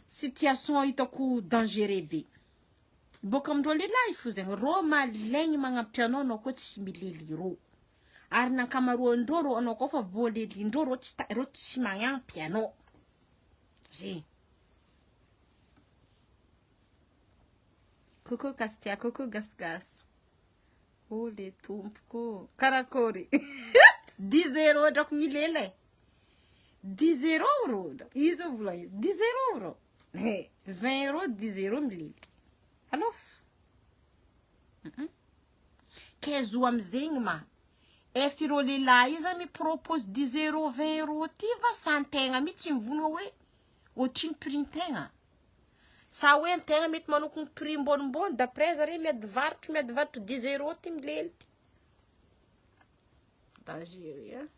situation hitako dangereux be. Boka amindreo lehilahy fo zegny, rô malaigny magnampy anao anao koa tsy milely rô. Ary ny ankamaroandreo rô anao koa fa voalelindreo rô tsy rô tsy magnampy anao. Zegny. Coucou Castia, coucou Gasy. Oh le tompoko, karakory. 10 euro drako milela e. 10 euro rô, izy io volagny, 10 euro rô. 20 euro, 10 euro milely. Alô? Ke zo amizegny ma. Efa ireo lehilahy io zany mipropose 10 euro, 20 euro ty va sa antegna mihitsy mivonona hoe ohatrino prix-ntegna? Sa hoe antegna mety manokony prix mbonimbony d'après zare miady varotro miady varotro 10 euro ty milely ty. Dangereux hein?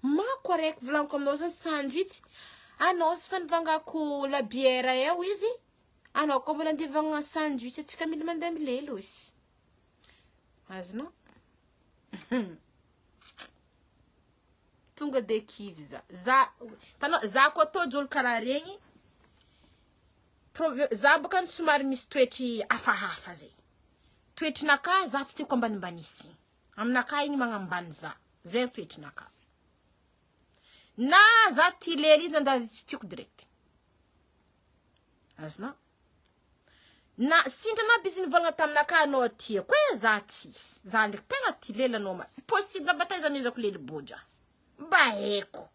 Mako araiky volaniko aminao zany sandwich. Anao sy fa nivangako la bière eo izy. Anao koa mbola andivagna sandwich atsika mila mandeha milely izy. Azonao? Tonga de kivy za. Za tanao za koa tojo olo karaha regny. Za boka somary misy toetry hafahafa zay. Toetrinakahy za tsy tiako ambanimbanisy. Aminakahy igny magnambany za. Zay toetrinakahy. Na za tia lery izy na tsy tiako direct. Azonao? Na sindrana aby izy nivolagna taminakahy anao tiako e za tsisy. Za ndraiky tegna tia lela anao ma. Possible mba taiza amezako lely boja. Mba haiko.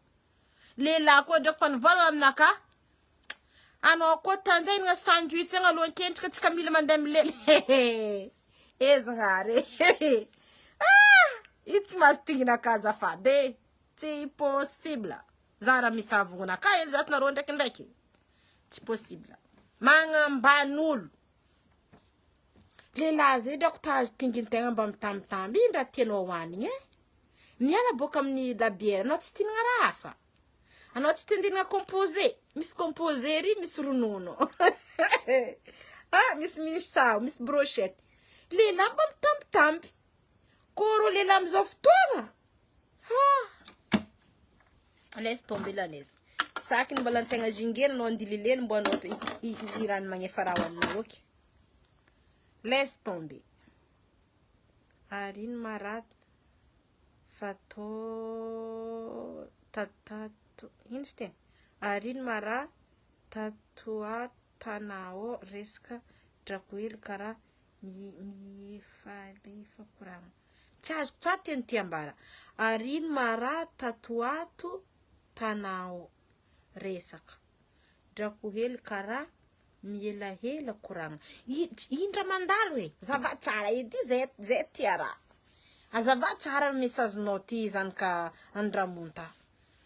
Lehilahy koa ndraiky fa nivolagna aminakahy anao koa tandenina sandwich agny aloha ankendrika tsika mila mandeha milely. Ezagnary. Ah, io tsy mahazo tinginakahy azafady e. Tsy possible. Za raha misy avongonakahy hely zato nareo ndraikindraiky. Tsy possible. Magnambany olo. Lehilahy zay drako tahazo tingin-tegna mba mitambitamby ino raha tianao hoanigny e? Miala boaka amin'ny labiera anao tsy tianagna raha hafa. Anao tsy tiandinagna composé. Misy composé ry misy ronono. Ah, misy misao, misy brochette. Lehilahy mba mitambitamby. Koa rô lehilahy amizao fotoagna. Ha. Laisse tomber la laisse. Saky ny mbola antegna jingely anao andililely mbo anao i rano magnefa raha hoaninao ok. Laisse tomber. Ary ino ma raha fatao tatato ino izy ty? Ary ino ma raha tatoatanao resaka drakohely karaha miefalefa koragna. Tsy azoko tsara teny ty ambara. Ary ino ma raha tatoato tanao resaka drakohely karaha Mihelahela koragna. Ino raha mandalo e? Zava tsara edy zay zay tia raha. Azava tsara message nao ty zanaka Andramonta.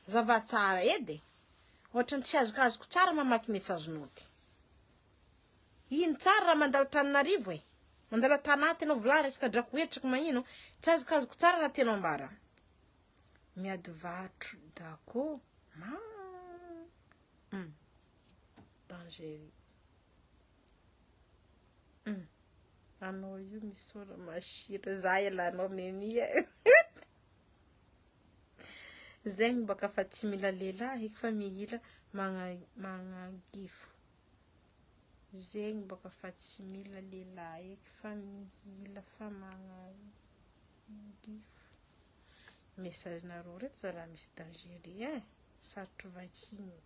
Zava tsara edy. Ohatran'ny tsy azokazoko tsara mamaky message nao ty. Ino tsara raha mandalo Tananarivo e? Mandalo Tanà tianao volagny resaka drakohetriky magnino? Tsy azokazoko tsara raha tianao ambara. Miady varotra dako ma. Hum. Danger. Hum. Anao io misora masira za ialanao memia. Zegny baka fa tsy mila lehilahy eky fa mihila magnagifo. Zegny baka fa tsy mila lehilahy eky fa mihila fa magnagifo. Message nareo reto zalahy misy danger eh. Sarotro vakigny.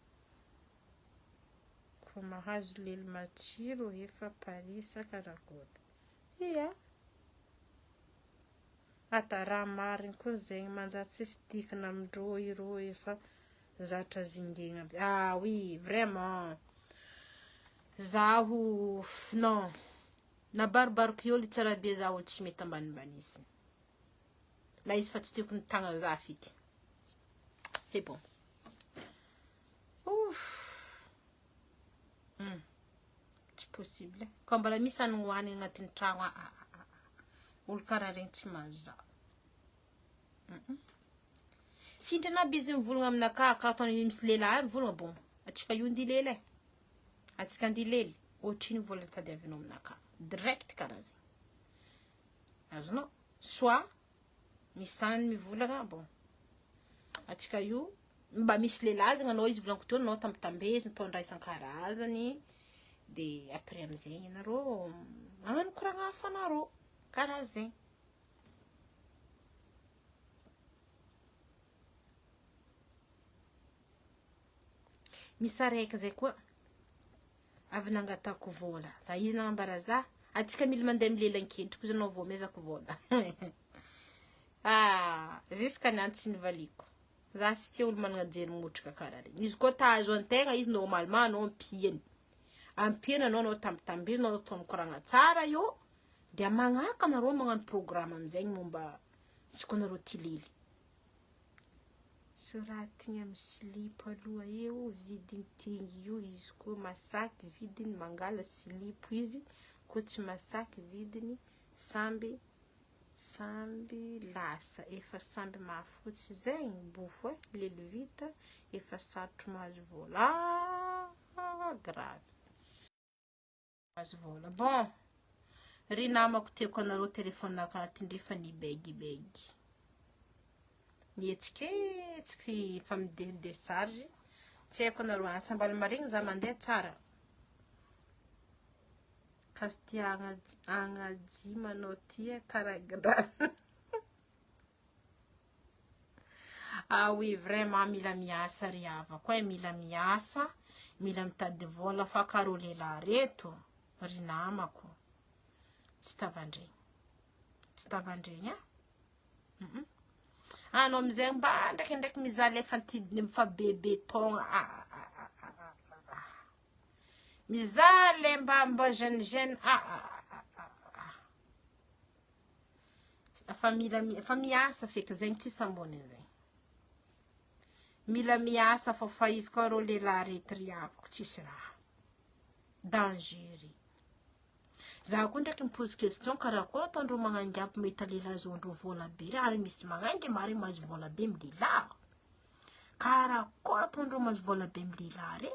Ko mahazo lely matsiro efa Paris sa karakory. Ia. Ata raha marigny koa zegny manjary tsisy dikany amindreo ireo efa zatra zingegna aby. Ah oui, vraiment. Zaho non. Nabaribariko eo tsara be zaho tsy mety ambanimbanisy. La izy fa tsy tiako ny tagna za feky. C'est bon. Ouf. Tsy possible. Koa mbola misy hanigny hohanigny agnatin'ny tragno ah, ah, ah, ah. Olo karaha regny tsy mahazo za. Sintrana aby izy mivolagna aminakahy ka ataony misy lehilahy mivolagna bon. Atsika io ndia lela e. Atsika ndia lely. Ohatrino vola tadiavinao aminakahy. Direct karaha zegny. Azonao? Soit misy zanany mivolagna bon. Atsika io mba misy lehilahy zegny anao izy volaniko teo anao tambitambezy mitondra isan-karazany de après amizegny anareo magnano koragna hafa anareo karaha zegny. Misy araiky zay koa avy nangatako vola fa izy nagnambara za atsika mila mandeha milelan-kendriko izy anao vao amezako vola ah jusqu'à niany tsy nivaliko za tsy tia olo manana jery motrika karaha regny izy koa ta azo antegna izy normalement anao ampiany ampiany anao anao tambitambizy anao atao mikoragna tsara io dia magnaka anareo magnano programme amizegny momba izy koa anareo tia lely Soratigny amy silipo aloha eo vidiny tingy io izy koa masaky vidiny mangala silipo izy koa tsy masaky vidiny samby samby lasa efa samby mahafotsy zegny bofo e lely vita efa sarotro mahazo vola ah grave mahazo vola bon ry namako tiako anareo téléphone ty ndre fa nibegibegy nihetsiketsiky fa midedecharge tsy haiko anareo asa mbala maregny za mandeha tsara kasy agnajimanao ty karaha Ah oui, vraiment mila miasa ry havako e, mila miasa, mila mitady vola fa karo lehilahy reto ry namako. Tsy tavandregny. Tsy tavandregny a. Mm Anao amizay mba ndraikindraiky mizaha lefa anty fa bebe taogna. Ah, ah, ah, ah, ah, ah. Mizaha le mba mba jeune jeune. Ah, ah, ah, ah, ah. Fa mila fa miasa feky zegny tsisy ambony zegny. Mila miasa fô fa izy koa rô lehilahy reto ry havako tsisy raha. Dangereux. Za koa ndraiky mipozy question karakory ataondreo magnangy mahita lehilahy azoandreo vola be re ary misy magnangy marigny mahazo vola be amy lehilahy. Karakory ataondreo mahazo vola be amy lehilahy re?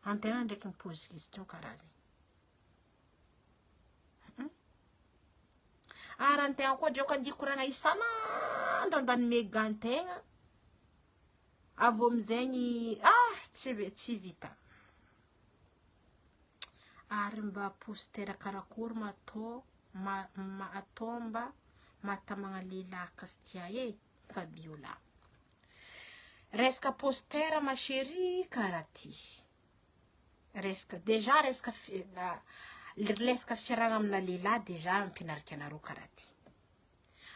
Antegna ndraiky mipozy question karaha zegny. Ary antegna koa dreko andeha koragna isan'andro andany mega antegna. Avy eo amin'izegny ah tsy tsy vita. Ary mba poster karakory ma atao ma ma atao mba mahatamagna lehilahy kastia e Fabiola. Resaka poster ma chérie karaha ty. Resaka déjà resaka resaka fiarahana amina lehilahy déjà ampianariko anareo karaha ty.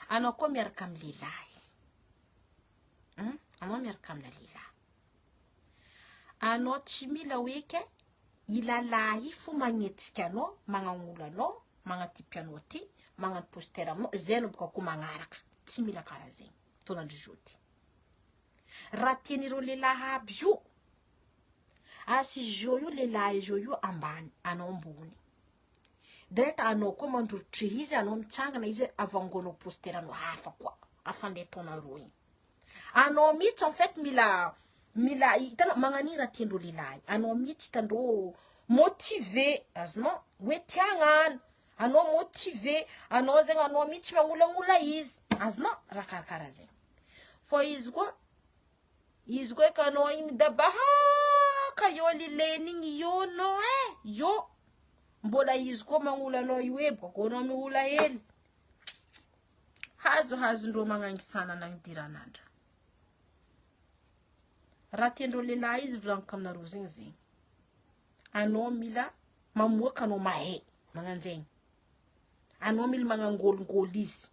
Anao koa miaraka amin'ny lehilahy. Hmm? Anao miaraka amina lehilahy. Anao tsy mila hoe ke i lalahy io fo magnetsika anao, magnanolo anao, magnatipy anao aty, magnano poster aminao, zay anao boka koa magnaraka. Tsy mila karaha zegny. Taonandry zao ty. Raha tian'ireo lehilahy aby io, asy zao io lehilahy zao io ambany, anao ambony. Direct anao koa mandrotry izy, anao mitsangana izy avangonao poster anao hafa koa, hafa andeha ataonareo igny. Anao mihitsy en fait mila mila hitanao magnan'iny raha tiandreo lehilahy. Anao mihitsy hitandreo motivé, azonao hoe tia hagnano. Anao motivé, anao zegny anao mihitsy magnolagnolagna izy, azonao raha karakaraha zegny. Fa izy koa izy koa ka anao igny midabahaka eo lileny igny eo anao e, eo mbola izy koa magnola anao io e, bôka anao mihola hely. Hazohazondreo magnangisana nagnidiranandra. Raha tiandreo lehilahy izy volagniko aminareo zegny zegny. Anao mila mamoaka anao mahay magnanjegny. Anao mila magnangôlingôly izy.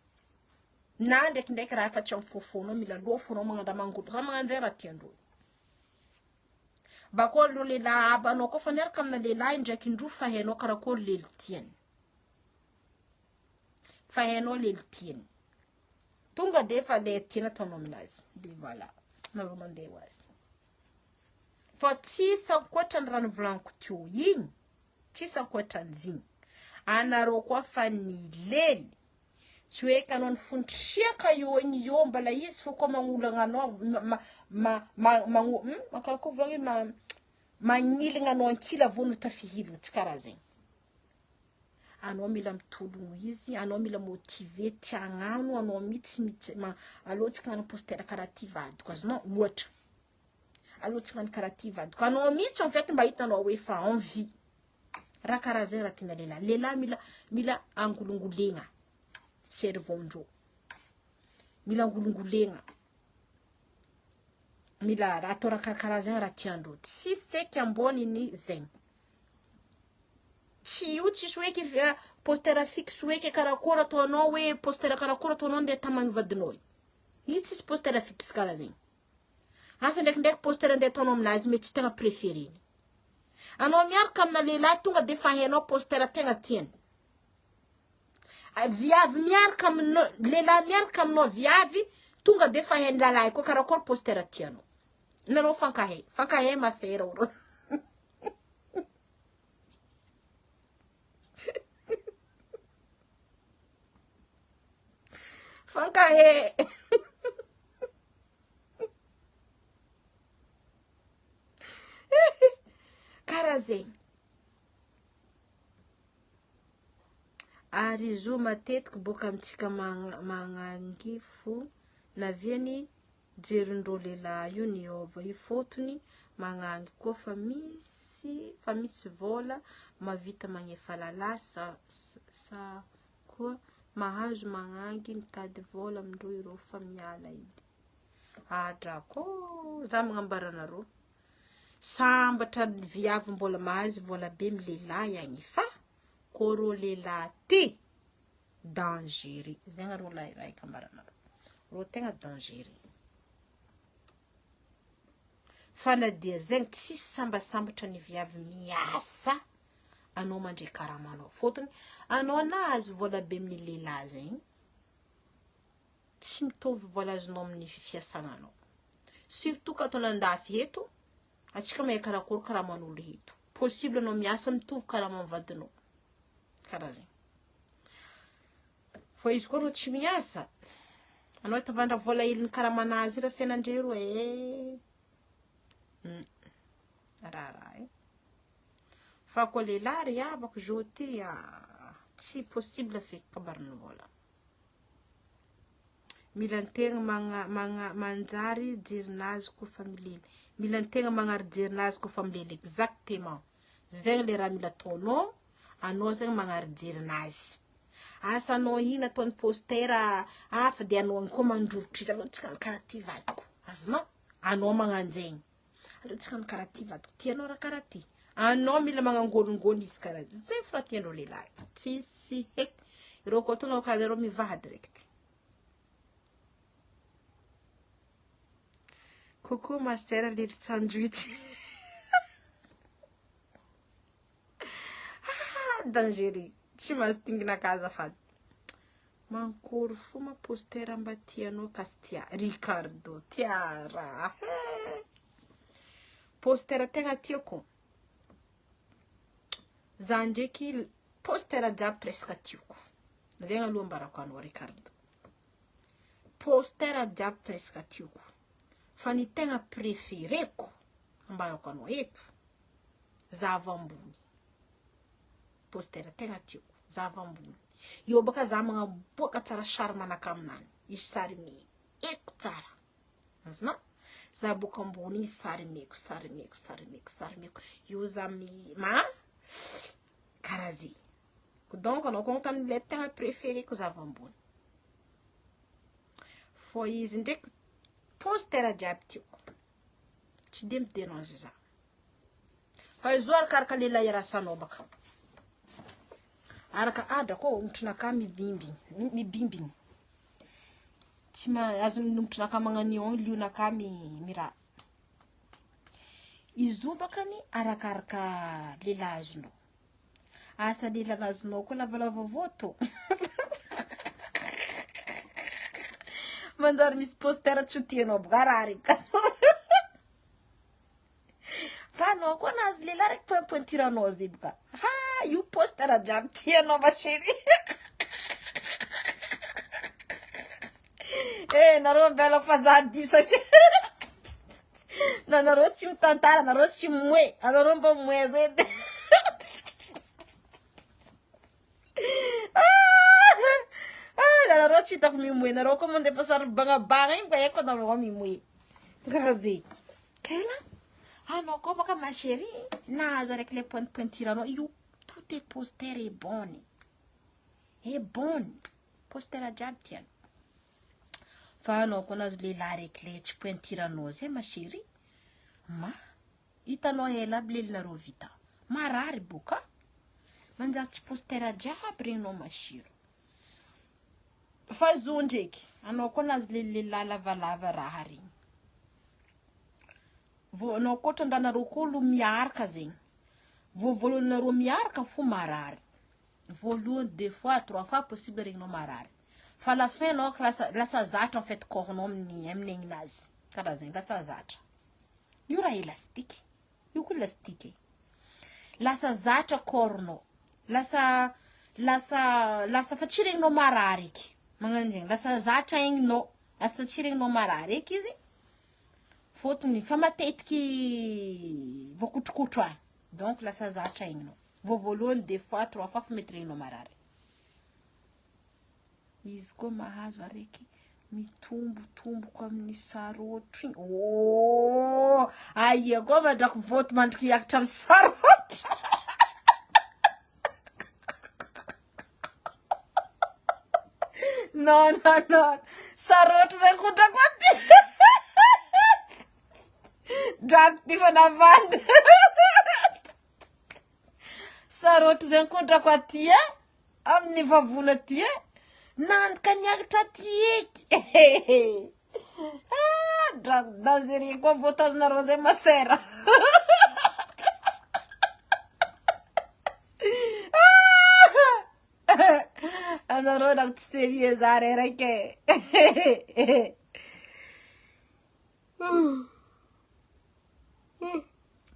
Na ndraikindraiky raha efa tsy amin'ny fôfônao mila lôfonao magnano raha mangôly raha magnanjegny raha tiandreo. Bakô reo lehilahy aby anao koa fa miaraka amina lehilahy indraiky indroa fa hainao karakôry lely tiany. Fa hainao lely tiany. Tonga de efa le tiana ataonao aminazy. De voilà. Nareo mandeha ho azy. Fa tsisy ankoatra ny raha novolaniko teo igny. Tsisy ankoatran'izigny. Anareo koa fa nilely. Tsy hoe ka anao nifontrisiaka eo igny eo mbala izy fo koa magnolagna anao ma ma ma magno hmm, karakory volagny ma magniligna anao ankila vao no tafihilina tsy karaha zegny. Anao mila mitologno izy, anao mila motivé tia hagnano, anao mihitsy mitsy ma aleo tsy hagnano poster karaha ty vadiko azonao ohatra. Aleo tsy hagnano karaha ty vadiko. Anao mihitsy en fait mba hitanao hoe fa envie. Raha karaha zegny raha tiana lehilahy. Lehilahy mila mila angolongolegna cerveau-ndreo. Mila angolongolegna. Mila raha atao raha karakaraha zegny raha tiandreo. Tsy seky amboniny zegny. Tsy io tsisy hoe ke poster fixe hoe ke karakory ataonao hoe poster karakory ataonao ndeha tamagny vadinao io. Io tsisy poster fixe karaha zegny. Asa ndraikindraiky poster andeha ataonao aminazy mety tsy tegna préféré-ny. Anao miaraka amina lehilahy tonga de fa hainao poster tegna tiany. Viavy miaraka aminao, lehilahy miaraka aminao viavy tonga de fa hain'ny lalahy koa karakory poster tianao. Nareo fankahay, fankahay masera oro. Fankahay. Karaha zegny. Ary izy io matetiky boaka amintsika magnangy fo naviany jerindreo lehilahy io niova io fotony magnangy koa fa misy fa misy vola mavita magnefa lalahy sa sa koa mahazo magnangy mitady vola amindreo ireo fa miala edy. Adrako za magnambara anareo sambatra ny viavy mbola mahazo vola be amy lehilahy agny fa kô rô lehilahy ty dangereux zegny rô lahy raiky ambaranareo rô tegna dangereux fa na dia zegny tsisy sambasambatra ny viavy miasa anao mandray karamanao fôtony anao nahazo vola be amin'ny lehilahy zegny tsy mitovy vola azonao amin'ny fiasagnanao surtout ka ataonao andafy eto atsika mahay karakory karaman'olo eto possible anao miasa mitovy karama amin'ny vadinao karaha zegny fa izy koa anao tsy miasa anao hitavandra vola helin'ny karamanazy raha sainandreo e raharaha e fa koa lehilahy ry havako zo ty tsy possible feky kabarin'ny vola Mila antegna magna magna manjary jerinazy koa fa milely. Mila antegna magnary jerinazy koa fa milely exactement. Zegny le raha mila ataonao, anao zegny magnary jerinazy. Asa anao iny ataony poster hafa de anao koa mandrorotry izy, aleo tsy karaha ty vadiko. Azonao? Anao magnano zegny. Aleo tsy karaha ty vadiko, tianao raha karaha ty. Anao mila magnangôlingôly izy karaha zay fo raha tiandreo lehilahy. Tsisy heky. Ireo koa ataonao karaha ireo mivaha direct. Coucou ma sœur Lily Sandwich. Ah, dangereux. Tsy mahazo tinginaka azafady. Mankory fo ma poster mba tianao Castia. Ricardo tiara. Poster tegna tiako. Za ndraiky poster jiaby presque tiako. Zegny aloha ambarako anao Ricardo. Poster jiaby presque tiako. Fa ny tegna préféreko ambarako anao eto zava ambony. Poster tegna tiako zava ambony. Io baka za magnaboaka tsara charme anaka aminany. Izy sary meko tsara. Azonao? Za boaka ambony izy sary meko, sary meko, sary meko, sary meko. Io za mi ma karaha zegny. Donc anao koa agnontany le tegna préféreko zava ambony. Fô izy ndraiky poster jiaby tiako. Tsy de mi-dérange za. Fa izy io arakaraka lehilahy iarasanao baka. Araka adra koa ongotrinakahy mibimbigny, mibimbigny. Tsy ma azon'ny ongotrinakahy magnano io lionakahy mi miraha. Izy io bakany arakaraka lehilahy azonao. Asa lehilahy azonao koa lavalava vôto. Manjary misy poster tsy ho tianao boka raha regny ka. Fa anao koa nahazo lehilahy raiky poinpointiranao zay boka. Ha io poster jiaby tianao ma chérie. Eh nareo ambelako fa za disaky. Na nareo tsy mitantara, nareo tsy moe, anareo mba moe zay. Ah, nareo tsy hitako mimoe, nareo koa mandefa sary mibagnabagna igny mba haiko anareo mimoe. Karaha zay. Kela, anao koa baka ma chérie, nahazo araiky le pointe-pointiranao, io tout est poster est bonne. Est bonne. Poster jiaby tiany. Fa anao koa nahazo lehilahy araiky le tsy pointiranao zay ma chérie. Ma, hitanao ela aby lelinareo vita. Marary boka. Manjary tsy poster jiaby regninao masiro. Fa zo ndraiky, anao koa nahazo le lehilahy lavalava raha regny. Vao anao koa trandrahanareo koa olo miaraka zegny. Vao voalohanareo miaraka fo marary. Voalohany deux fois, trois fois possible regninao marary. Fa la fin anao lasa lasa zatra en fait corps-nao amin'ny amin'ny aigninazy. Karaha zegny, lasa zatra. Io raha élastique. Io koa élastique e. Lasa zatra corps-nao. Lasa lasa lasa fa tsy regninao marary eky. Magnano zegny, lasa zatra aigninao. Lasa tsy regninao marary eky izy. Fôtony fa matetiky voakotrokotro agny. Donc lasa zatra aigninao. Vao voalohany deux fois, trois fois fa mety regninao marary. Izy koa mahazo araiky mitombotomboko amin'ny sarotro igny. Oh! Aia koa mandrako vote mandriky hiakatra amin'ny sarotro. Non, non, non. Sarotro zay koa drako aty. Drako ty fa navandy. Sarotro zay koa drako aty e. Amin'ny vavony aty e. Nandika niakatra aty eky. Ah, drako dangereux koa voatazonareo zay masera. Anareo drako tsy sérieux za reraka e.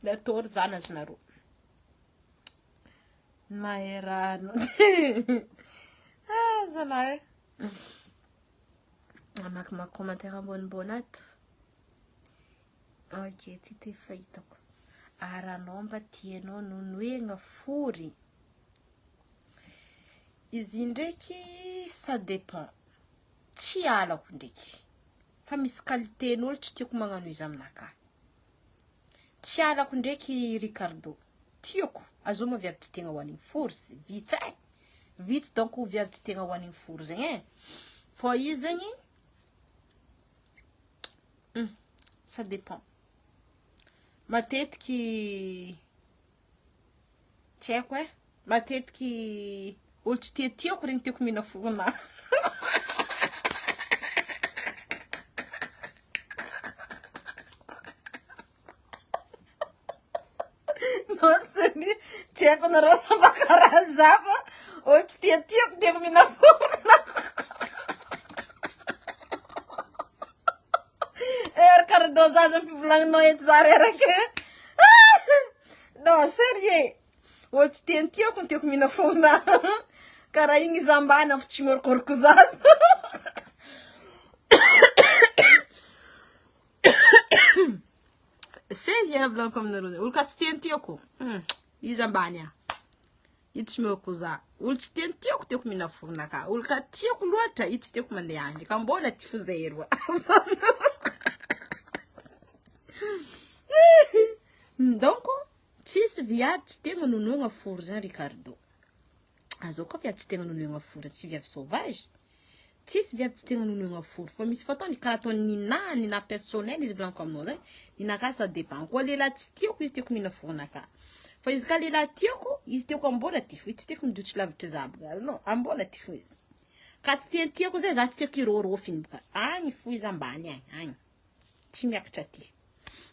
Natory zanazonareo. Maherano. Ah, zalahy. Mamakimaky commentaire ambonimbony ato. Ok, ty ty fahitako. Ary anao mba tianao nonoegna fory. Izy ndraiky ça dépend. Tsy alako ndraiky. Fa misy qualité-n'olo tsy tiako magnano izy aminakahy. Tsy alako ndraiky Ricardo. Tiako. Azo ma viavy tsy tegna hoanigny fory vitsy e. Vitsy donc viavy tsy tegna hoanigny fory zegny e. Fô izy zegny ça dépend. Matetiky Tsy haiko e. Matetiky olo tsy tiatiako regny tiako mihina forona. Non sérieux, tsy haiko nareo sa mba karaha za fa olo tsy tiatiako tiako mihina forona. Eh, Ricardo za zany fivolagninao eto za reraka. Non sérieux, olo tsy tiatiako no tiako mihina forona. Karaha igny izy ambany afo tsy miorokoroka zaza. Sérieux volaniko aminareo zay. Olo ka tsy tiatiako. Izy ambany a. Izy tsy mioroko za. Olo tsy tiatiako tiako mihina forona ka. Olo ka tiako loatra izy tsy tiako mandeha any. Ka mbola ty fo zay roa. Donc tsisy viavy tsy tegna nonoagna foro zany Ricardo. Azao koa viavy tsy tegna nonoagna foro, tsy viavy sauvage. Tsisy viavy tsy tegna nonoagna foro fa misy fotoana karaha ataon'i Nina, Nina personnel izy volaniko aminao zay. Nina ka ça dépend. Koa lehilahy tsy tiako izy tiako mihina foronaka. Fa izy ka lehilahy tiako, izy tiako ambola ty fo, izy tsy tiako mijotso lavitra za boka. Non, ambola ty fo izy. Ka tsy tiatiako zay za tsy tiako irôrôfiny boka. Agny fo izy ambany agny, agny. Tsy miakatra aty.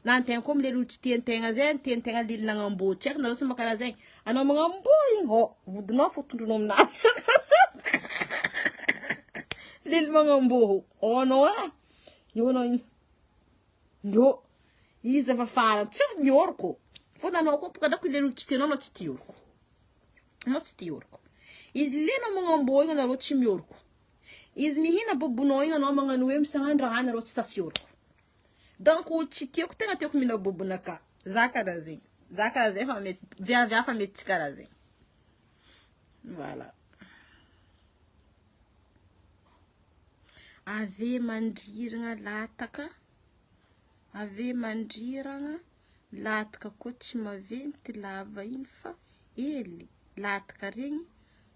Na antegna koa milely olo tsy tiantegna zay, ny tiantegna lely nagnamboa. Tsy haiko nareo tsy mba karaha zegny. Anao magnamboa igny, oh, vodinao fo tondronao aminazy. Lely magnamboa, oh anao ah. Io anao igny. Io. Izy efa farany, tsy mioroko. Fô nanao koa boka ndako lely olo tsy tianao anao tsy tia oroko. Anao tsy tia oroko. Izy lenao magnamboa igny anareo tsy mioroko. Izy mihina bobonao igny anao magnano hoe misagnandra raha anareo tsy tafioroko. Donc olo tsy tiako tegna tiako mihina bobonaka. Za karaha zegny. Za karaha zegny fa mety viavy hafa mety tsy karaha zegny. Voilà. Ave mandriragna lataka. Ave mandriragna lataka koa tsy maventy lava igny fa hely lataka regny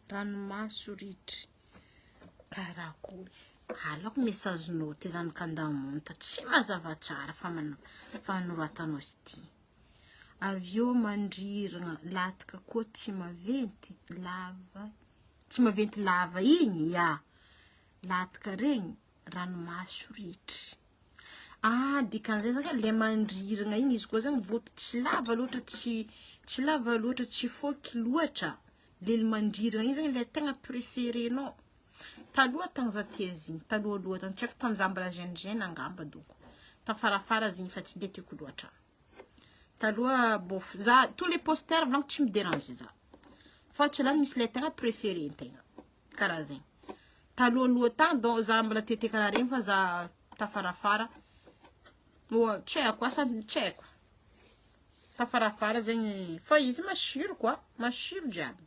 ranomaso ritry. Karakory. Alako message-nao ty zanak'Andamonta tsy mazava tsara fa fanoratanao izy ty. Avy eo mandriragna lataka koa tsy maventy lava, tsy maventy lava igny ya. Lataka regny ranomaso ritry. Ah dikan'izay zany le mandriragna igny izy koa zany voto tsy lava loatra tsy tsy lava loatra tsy fôky loatra. Lely mandriragna igny zany le tegna préférenao. Taloha tagny za tia izy igny, talohaloha tagny, tsy haiko tamy za mbola jeune jeune angamba dônko. Tafarafara izy igny fa tsy de tiako loatra. Taloha bof, za tous les posters volaniko tsy mi-déranger za. Fa tsy lany misy le tegna préféré ntegna. Karaha zegny. Talohaloha tagny donc za mbola tiatia karaha regny fa za tafarafara. Oa tsy haiko asa tsy haiko. Tafarafara zegny fa izy masiro koa, masiro jiaby.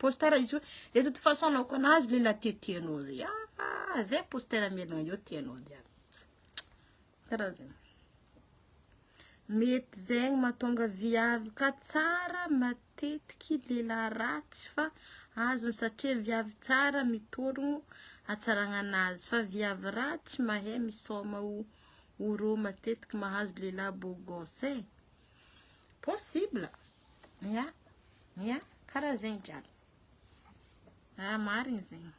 Poster izy io, de toute façon anao koa nahazo lehilahy tiatianao zay. Ah, zay poster amianao eo tianao jiaby. Karaha zegny. Mety zegny mahatonga viavy ka tsara matetiky lehilahy ratsy fa azony satria viavy tsara mitorogno hatsaragna anazy fa viavy ratsy mahay misôma o oro matetiky mahazo lehilahy beau gosse e. Possible. Ya, ya, karaha zegny jiaby. Raha marigny zegny.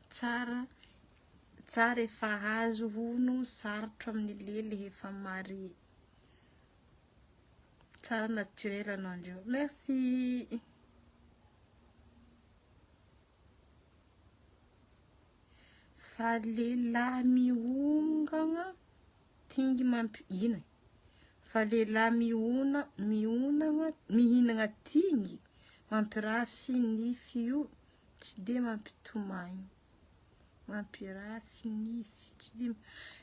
Tsara, tsara efa azo hono, sarotro amin'ny lely efa mare. Tsara naturel anao ndreo. Merci. Fa lehilahy miongana tingy mampi ino e? Fa lehilahy miona mionagna mihinagna tingy mampirafy nify io tsy de mampitomagny mampirafy nify tsy de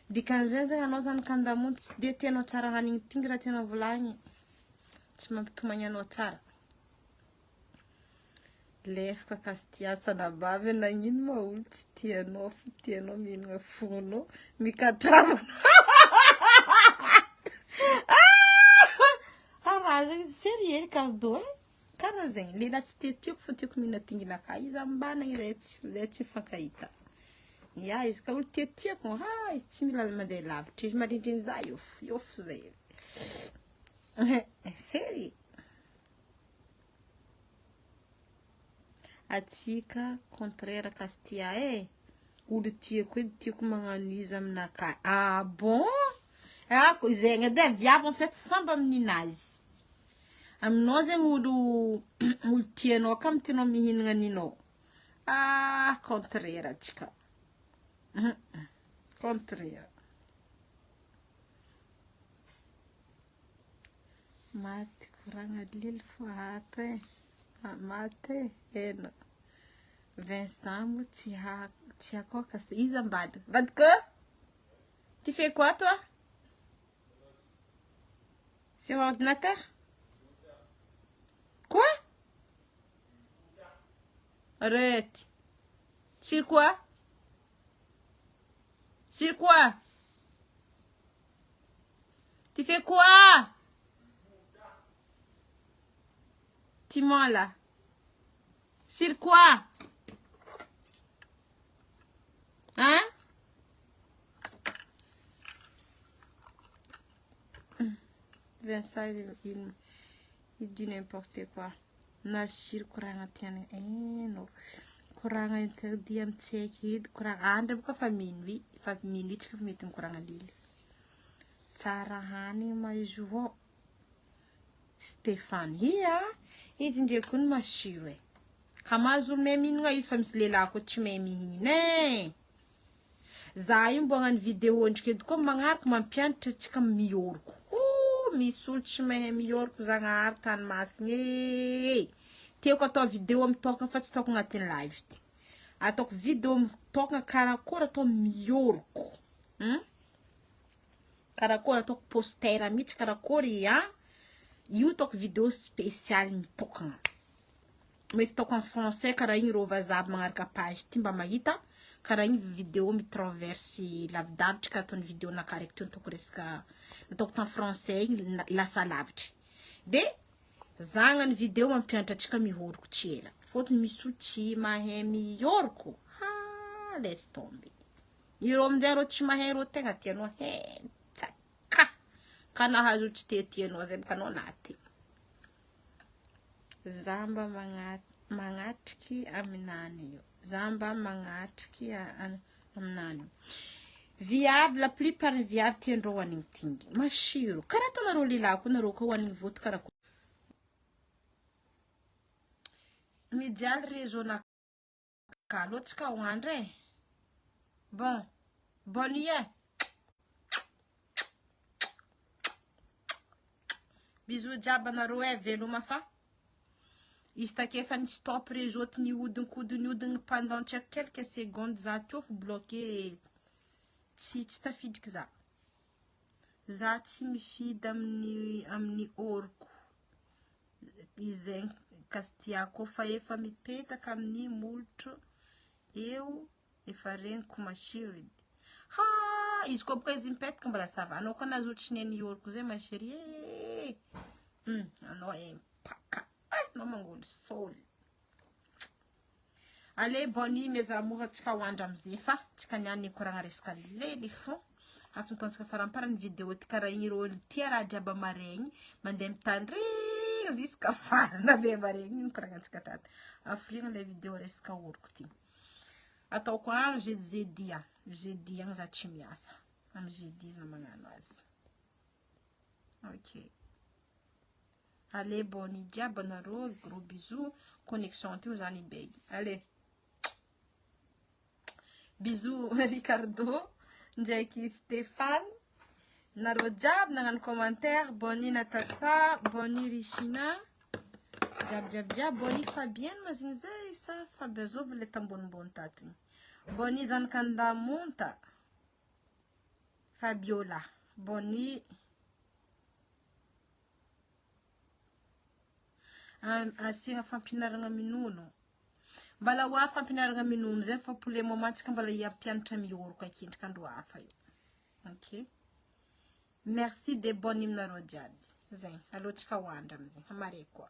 dikan'izay zany anao zany kandamony tsy de tianao tsara hanigny tingy raha tianao volagny tsy mampitomagny anao tsara. Lefaka Castia anabavy nagnino ma olo tsy tianao fo tianao mihinagna fonao mikatramana ah raha zegny sérieux Ricardo eh karaha zegny lehilahy tsy tia tiako fa tiako mihina tinginakahy izy ambany agny zay tsy zay tsy mifankahita ya izy ka olo tiatiako ha izy tsy mila mandeha lavitra izy marindrigny za io fo io fo zay. Sérieux? Atsika contraire Castia e. Olo tiako edy tiako magnano izy aminakahy. Ah bon? Ah, ko zegny edy e, viavy en fait samby amin'ninazy. Aminao zegny olo olo tianao ka tianao mihinagna ninao. Ah, contraire atsika. Contraire. Maty koragna lily fo ato e. Maty e, hena. Vincent moa tsy ha tsy akoka iza ambadika. Vadiko? Tu fais quoi toi? Sur ordinateur? Quoi? Arrête. Sur quoi? Sur quoi? Tu fais quoi? Tu mens là. Sur quoi? Hein? Vincent, il dit n'importe quoi. Nasir koragna tiany eno. Koragna interdit amy tsy haiko edy. Koragna andro boka fa minuit. Fa minuit tsika fa mety mikoragna lily. Tsara hanigny mazoho. Stéphane ia izy ndreky koa ny masiro e. Ka mahazo olo mahay mihinagna izy fa misy lehilahy koa tsy mahay mihina e. Za io mbo hagnano vidéo ndriky edy koa magnaraka mampianatra antsika mioroko. Oh, misy olo tsy mahay mioroko zagnahary tany masina e. Tiako atao vidéo mitokana fa tsy ataoko agnatin'ny live ty. Ataoko vidéo mitokana karakory atao mioroko. Karakory ataoko poster mihitsy karakory a. Io ataoko vidéo spéciale mitokana. Mety ataoko en français karaha igny rô vazaha magnaraka page ty mba mahita karaha igny vidéo mitraverse lavidavitry karaha ataon'ny vidéo naka raiky teo nataoko resaka nataoko tamy français igny lasa lavitry. De za hagnano vidéo mampianatra antsika mihoroko tsy ela. Fôtony misy olo tsy mahay mihoroko. Ha laisse tomber. Ireo aminjay rô tsy mahay rô tegna tianao hentsaka. Ka nahazo tsy te tianao zay bôka anao naty. Za mba magnatriky aminany io. Za mba magnatriky aminany io. Viavy, la plupart ny viavy tiandreo hoanigny tingy. Masiro. Karaha ataonareo lehilahy koa nareo koa hoanigny voto karaha Mijaly réseau naka alô tsika hoandry e. Bon, bonne nuit e. Bisous jiaby anareo e, veloma fa izy take efa ny stop réseau ty nihodinkodiny pendant tsy haiko quelques secondes za teo fo bloqué tsy tafidriky za. Za tsy mifidy amin'ny oroko izay kastiako fa efa mipetaka amin'ny molotro eo efa regniko masiro edy. Ha izy koa boka izy mipetaka mbola ça va. Anao koa nahazo tsy neny oroko zay ma chérie e. Anao empaka. Anao mangolo saoly. Allez, bonne nuit mes amours, antsika hoandra amizay fa tsika niany nikoragna resaka lely fo. Afy nataontsika faramparany vidéo ty karaha igny rô tia raha jiaby amaregny mandeha mitandregny jusqu'à farany avy amaregny nikoragnatsika tato. Afiriagna le vidéo resaka oroko ty. Ataoko any jeudi a. Jeudi agny za tsy miasa. Amy jeudi za magnano azy. Ok. Allez, bonne nuit jiaby anareo, gros bisous. Connexion ty zany begy. Allez. Bisous Ricardo, ndraiky Stéphane. Nareo jiaby nagnano commentaire. Bonne nuit Natasa, bonne nuit Richina. Jiaby jiaby jiaby. Bonne nuit Fabienne mazigny zay sa Fabiazovy le tambonimbony tato igny. Bonne nuit Zanakandamonta. Fabiola. Bonne nuit. Asiagna fampianarana minono. Mbala ho avy fampianarana minono zay fa pour le moment tsika mbala hiampianatra mioroko akendriky andro hafa io. Ok. Merci de bonne nuit aminareo jiaby. Zay, aleo tsika hoandra amizay. Hamare koa.